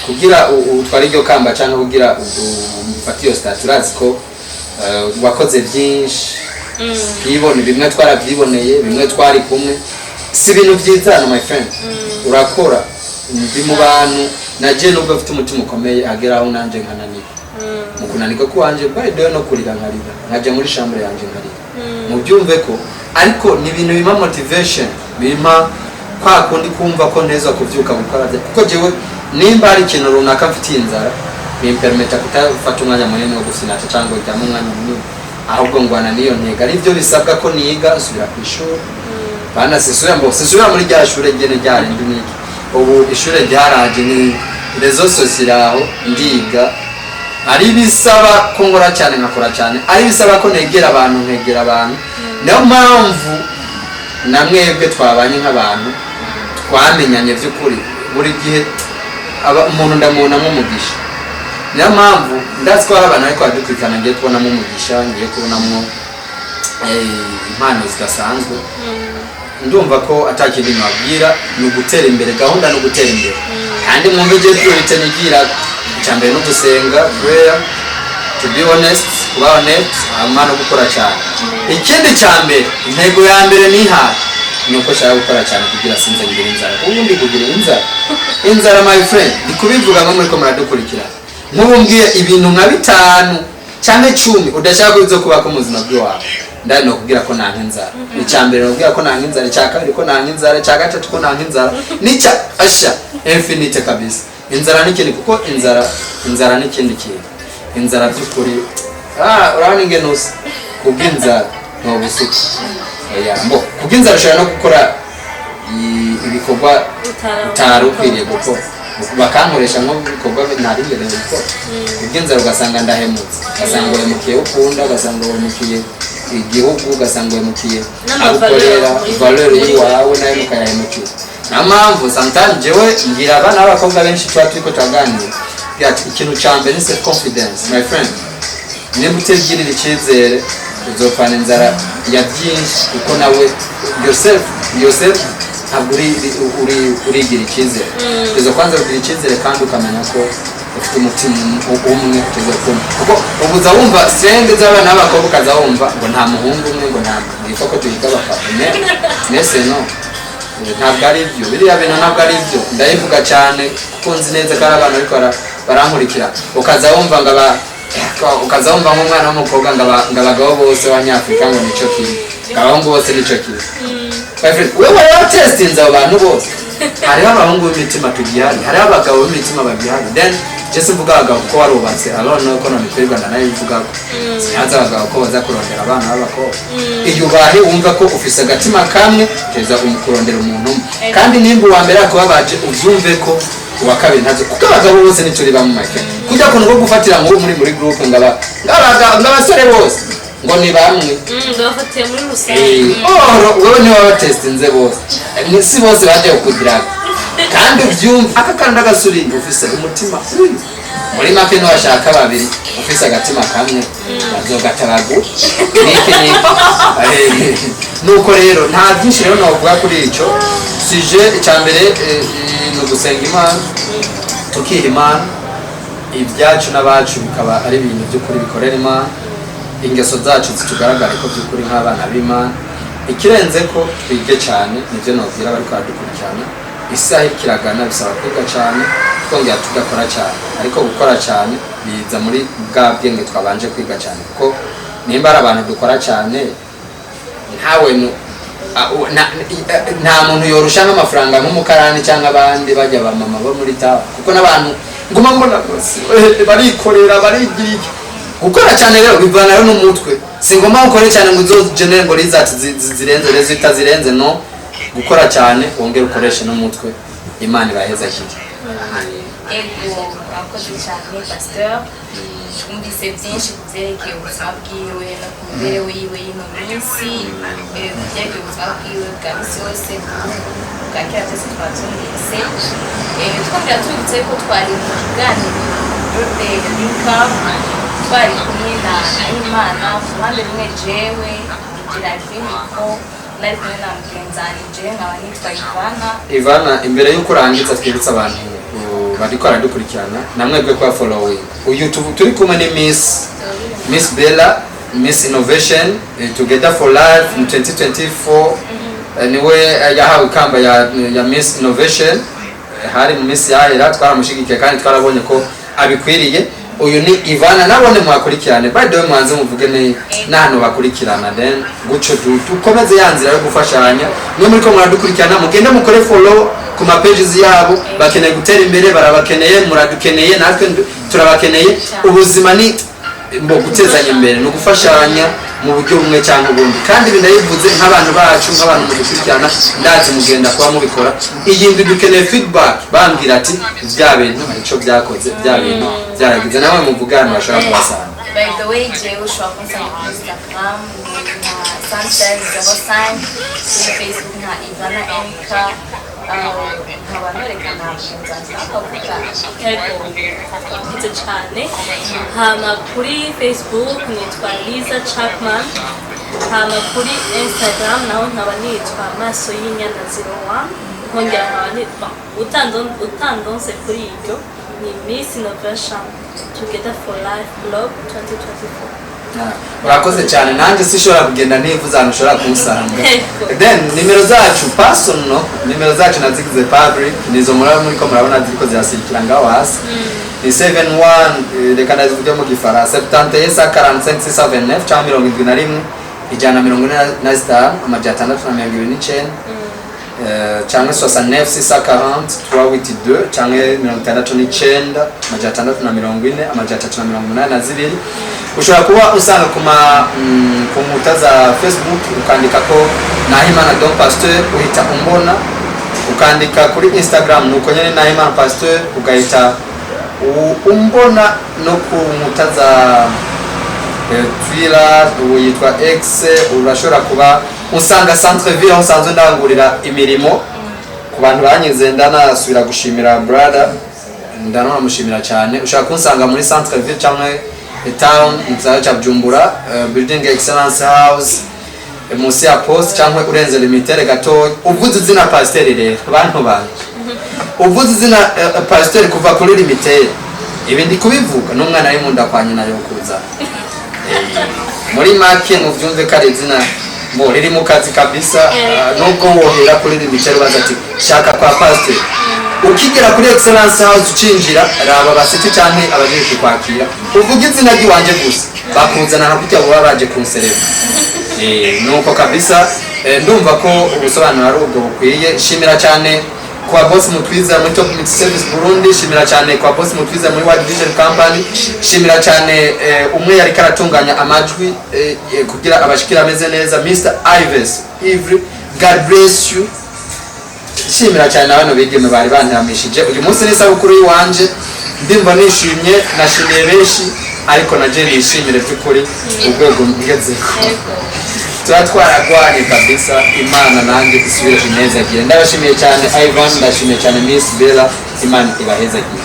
kugira utware iryo kamba cyangwa kugira ufate iyo statut, urazi ko wakoze byinshi twibone, bimwe twarabyiboneye, bimwe twari kumwe. Si ibintu byizana, my friend. Urakora, ndi mu bantu naje, nubwo mfite umutima ukomeye, agera aho nanje nkananirwa. Mu kunanirwa kwanje, by the way, no kurira nkarira, nkaja muri chambre yanje nkarira, mubyumve ko ariko ni ibintu bimpa motivation, bimpa kwa kundi kumva ko nteza kuvyuka gukora kuko jewe nimba hari ikintu runaka mfitiye inzara, bimpermeta kutafata umwanya munini wo gusinata cyangwa ujyamo umwanya munini, ahubwo ngwana n'iyo ntego. Ari byo bisabwa ko niga, nsubira ku ishuri bana, sisubira ngo sisubira muri rya shure ryene ryarindi niki. Ubu ishure ryaraje, ni réseaux sociaux, aho ndiga. Ari bisaba ko nkora cyane, nkakora cyane, ari bisaba ko negera abantu, nkegera abantu. Niyo mpamvu na mwebwe twabanye nk'abantu twamenyanye by'ukuri. Buri gihe aba umuntu ndamubonamo umugisha. Niyo mpamvu ndazi ko hari abantu ariko baradukurikirana, ngiye kubonamo umugisha, ngiye kubonamo impano zidasanzwe. Ndumva ko atakindi nababwira, ni ugutera imbere. Gahunda ni ugutera imbere. Kandi mwumve igihe priorité nigira, icya mbere ni ugusenga, prayer, to be honest, kuba honest, hama no gukora cyane. Ikindi cya mbere, intego ya mbere nihaye ni uko nshaka gukora cyane kugira sinze ngira inzara. Ubundi kugira inzara, inzara, my friend, ndi kubivuga nko muri ko muradukurikira, nk'ubu mbwiye ibintu nka bitanu cyangwa 10 udashaka ko bizo kuba ko mu buzima bwawe, ndari no kubwira ko nanka inzara. Icya mbere nokubwira ko nanka inzara, icya kabiri ko nanka inzara, icya gatatu ko nanka inzara, n'icya asha infinite kabisa. Inzara ni ikindi, kuko inzara ni ikindi kintu. Inzara by'ukuri, urabona ingene usa kubw'inzara, ntobusuka. Oya, mbo kubw'inzara ushobora no gukora ibikorwa utari ukwiriye gukora, bakankoresha nko bikorwa ntari ngenewe gukora kubw'inzara, ugasanga ndahemutse, ugasanga uhemukiye ukunda, ugasanga uhemukiye igihugu, ugasanga uhemukiye abo ukorera, valeur y'iwawe nayo mukayahemukira. Niyo mpamvu sometimes jewe ngira abana b'abakobwa benshi tuba turiko turaganira, ngira ati ikintu ca mbere ni self confidence, my friend. Nimba utigirira icyizere, uzopfana inzara ya byinshi, kuko nawe yourself ntabwo urigira icyizere. Utegerezwa kwanza kugira icyizere kandi ukamenya ko ufite umutima umwe. Utegerezwa kumva, kuko ubu uza wumva senge z'abana b'abakobwa, ukaza wumva ngo nta muhungu umwe, ngo nta mwipfa ko tuhiga abapapa mese. No, ntabwo ari byo. Biriya bintu ntabwo ari byo. Ndabivuga cyane kuko nzi neza ko ari abantu ariko barankurikira. Ukaza wumva ngo ukaza wumva nk'umwana w'umukobwa ngo abagabo bose b'abanyafurika ngo nico kimwe, ngo abahungu bose nico kimwe. My friend, wewe waratestinze abo bantu bose? Hariho abahungu b'imitima tugihari, hariho abagabo b'imitima bagihari. Then je simvuga abagabo kuko warubatse alone, ko none twirirwa ndanabivugako. Sinazi abagabo ko baza kurondera abana b'abakobwa. Iyo ubahe wumva ko ufise agatima kamwe, teza kurondera umuntu umwe. Kandi nimba uwa mbere akubabaje, uvyumve ko uwa kabiri ntazo, kuko abagabo bose ntituri bamwe, my friend. Kujya kuntu ko gufatira nk'ubu muri groupe ngo abasore bose ngo ni bamwe. Ndabafatiye muri rusange. Oro wewe niwe wabatestinze bose? Ni si bose baje kukugiraga. Kandi ubyumve aka kandi agasuri, ufise umutima uyu muri make, niwashaka babiri ufise agatima kamwe bazogatabagura niki niki. Nuko rero nta byinshi rero novuga kuri ico sujet. Icya mbere ni ugusenga Imana, tukiha Imana ibyacu n'abacu, bikaba ari ibintu by'ukuri bikorera Imana, ingeso zacu zitugaragare ko by'ukuri nk'abana b'Imana. Ikirenze ko twige cyane, nibyo nobwira bariko baradukurikirana. Isaha iriko iragana, bisaba kwiga cyane, twongera tugakora cyane. Ariko gukora cyane biza muri bwa bwenge twabanje kwiga cyane, kuko nimba ari abantu dukora cyane, ntawe nta muntu yorusha nk'amafaranga nk'umukarani cyangwa abandi bajya ba mama bo muri tawa, kuko n'abantu nguma mbona rwose barikorera, barigira iki. Gukora cyane rero bivana rero n'umutwe. Si ngombwa ukore cyane ngo uzogenere ngo results zirenze, results zirenze. No gukora cyane, wongere ukoreshe n'umutwe. Imana ibahezagire. Ego, murakoze cyane, pasteur. Twumvise byinshi ku byerekeye ubuzima bwiwe no ku mibereho yiwe y'ino minsi, ku byerekeye ubuzima bwiwe bwa minsi yose. Bwa kera byose twabyumvise. Twongera tubibutse ko twari mu kiganiro Birthday Link Up, twari kumwe na Nahimana ku ruhande rumwe, jewe Gerardine ko nari kumwe na mugenzi wanje, nkaba nitwa Ivana. Ivana, imbere y'uko urangiza, twibutsa abantu bariko baradukurikirana namwebwe kwa following uyu turi kumwe ni Miss Bella, Miss Innovation, Together for Life mu 2024. Niwe yahawe ikamba ya Miss Innovation. Hari mu minsi yahera, twaramushigikiye kandi twarabonye ko abikwiriye. Uyu ni Ivana, nabone mwakurikirane. By the way, mwanze muvuge ni n'ahantu bakurikirana, then gutyo dukomeze ya nzira yo gufashanya. Mwe muriko muradukurikirana, mugende mukore follow ku ma pages yabo. Bakeneye gutera imbere, barabakeneye, muradukeneye, natwe turabakeneye. Ubuzima ni mbo gutezanya imbere, ni ugufashanya mu buryo bumwe cyangwa ubundi. Kandi ibi ndabivuze nk'abantu bacu, nk'abantu mudukurikirana, ndazi mugenda kuba mubikora. Iyi ndwi dukeneye feedback, bambwira ati bya bintu hari icyo byakoze, bya bintu byaragize. Nawe muvuga ahantu bashobora kubasanga. By the way, jewe ushobora kunsanga kuri Instagram nka Sunshine 05, kuri Facebook nka Ivana MK, nkaba nerekana mugenzi wanje nawe akavuga. Yego, murakoze cyane. Hama kuri Facebook nitwa Liza Chapman, hama kuri Instagram naho nkaba nitwa Maso y'Inyana 01, nkongera nkaba nitwa utandonse kuri iryo ni Miss Innovation Together for Life Blog 2024. Ah, urakoze cyane. Nanjye sinshobora kugenda ntivuze ahantu ushobora kunsanga. Yego. Then nimero zacu personal, nimero zacu nazigize public, nizo muraba muriko murabona ziriko zirasirikira ngaho hasi, ni 71, reka ndazivuge mu gifaransa, 71 45 629 cyangwa 71 145 629, cyangwa 69 640 382, cyangwa 69 640 382. Ushobora kuba usanga ku nkuta za Facebook, ukandika ko Nahimana Don Pasteur, uhita umbona. Ukandika kuri Instagram nuko nyene, Nahimana Pasteur, ugahita umbona. No ku nkuta za Twitter, ubu yitwa X, urashobora kuba usanga centre ville aho usanzwe ndangurira imirimo. Ku bantu banyize, ndanasubira gushimira brother, ndanamushimira cyane. Ushobora kunsanga muri centre ville cyangwa town mu gisagara cya Bujumbura, building Excellence House, munsi ya poste cyangwa urenze limitere gatoya. Uvuze izina pasiteri rero, bantu banje, uvuze izina pasiteri kuva kuri limitere, ibi ndi kubivuga n'umwana ari mu nda kwa nyina yokuza. Muri make muvyumve ko ari izina bo riri mu kazi kabisa. Nubwo wohera kuri limitere ubaza ati shaka kwa pasiteri, ukigera kuri Excellence House, ucinjira, raba abasiti canke abajejwe kwakira, uvuga izina ry'iwanje gusa, bakuzana nka kurya baba baje kunsereva. Nuko kabisa. Ndumva ko ubusobanuro ari ubwo bukwiye. Shimira cyane kwa boss mutwiza muri Top Mix Service Burundi, shimira cyane kwa boss mutwiza muri World Vision Company, shimira cyane umwe yari karatunganya amajwi kugira abashikira ameze neza, Mr Ives Ivry, God bless you. Shimira cyane na bano bigeme bari bantiramishije uyu munsi n'isabukuru y'iwanje. Ndumva nishimye, nashimiye benshi, ariko naje nishimire by'ukuri urwego ngezeko. Tuba twaragwanye kabisa. Imana nanjye isubire inezagire. Ndabashimiye cyane Ivan, ndashimiye cyane Miss Bella, Imana ibahezagire.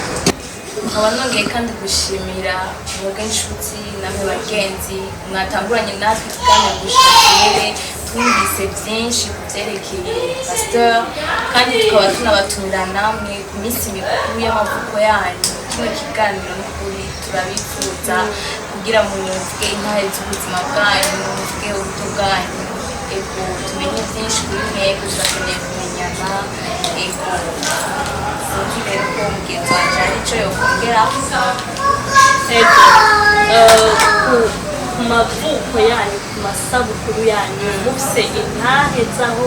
Nkaba nongeye kandi gushimira mwebwe inshuti namwe bagenzi mwatanguranye natwe ikiganiro gushika kere. Twumvise byinshi ku byerekeye pasteur, kandi tukaba tunabatumira namwe ku minsi mikuru y'amavuko yanyu. Kino kiganiro n'ukuri turabifuza kugira muvuge intahe z'ubuzima bwanyu, muvuge ubuto bwanyu, ego tumenye byinshi kuri mwebwe, turakeneye kumenyana. Ego, sinzi rero ko mugenzi wanje hari ico yokongeraho. Ego. Ku mavuko yanyu, ku masabukuru yanyu, mufise intahe zaho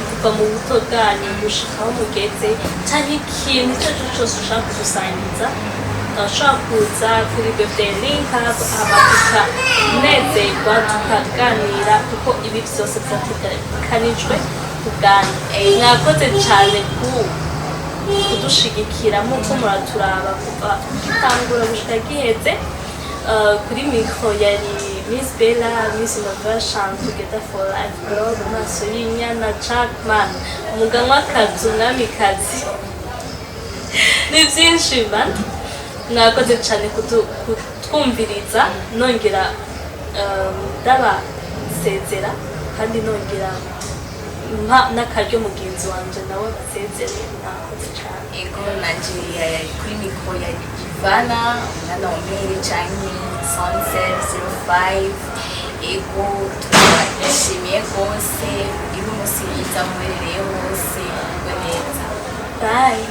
kuva mu buto bwanyu gushika aho mugeze, canke ikintu icyo ari cyo cyose ushaka kudusangiza, urashobora kuza kuri Birthday Link Up, hama tukanezerwa, tukaganira, kuko ibi vyose vyategekanijwe ku bwanyu. Mwakoze cane ku kudushigikira nk'uko muraturaba kuva gitangura gushika giheze. Kuri mikro yari Miss Bella, Miss Innovation, Together for Life Globe, Maso y'Inyana, Jackman, Umuganwakazi, Umwamikazi, ni byinshi man. Mwakoze cyane kutwumviriza. Nongera ndabasezera kandi nongera mpa n'akaryo mugenzi wanje nawe basezere. Mwakoze cyane. Ego, nanje kuri mikoro ya Ivana, umwana wa Mary canke Sunset 05. Ego, turabashimiye rwose. Mugire umunsi mwiza muherereye hose, mugubwe neza. Bye.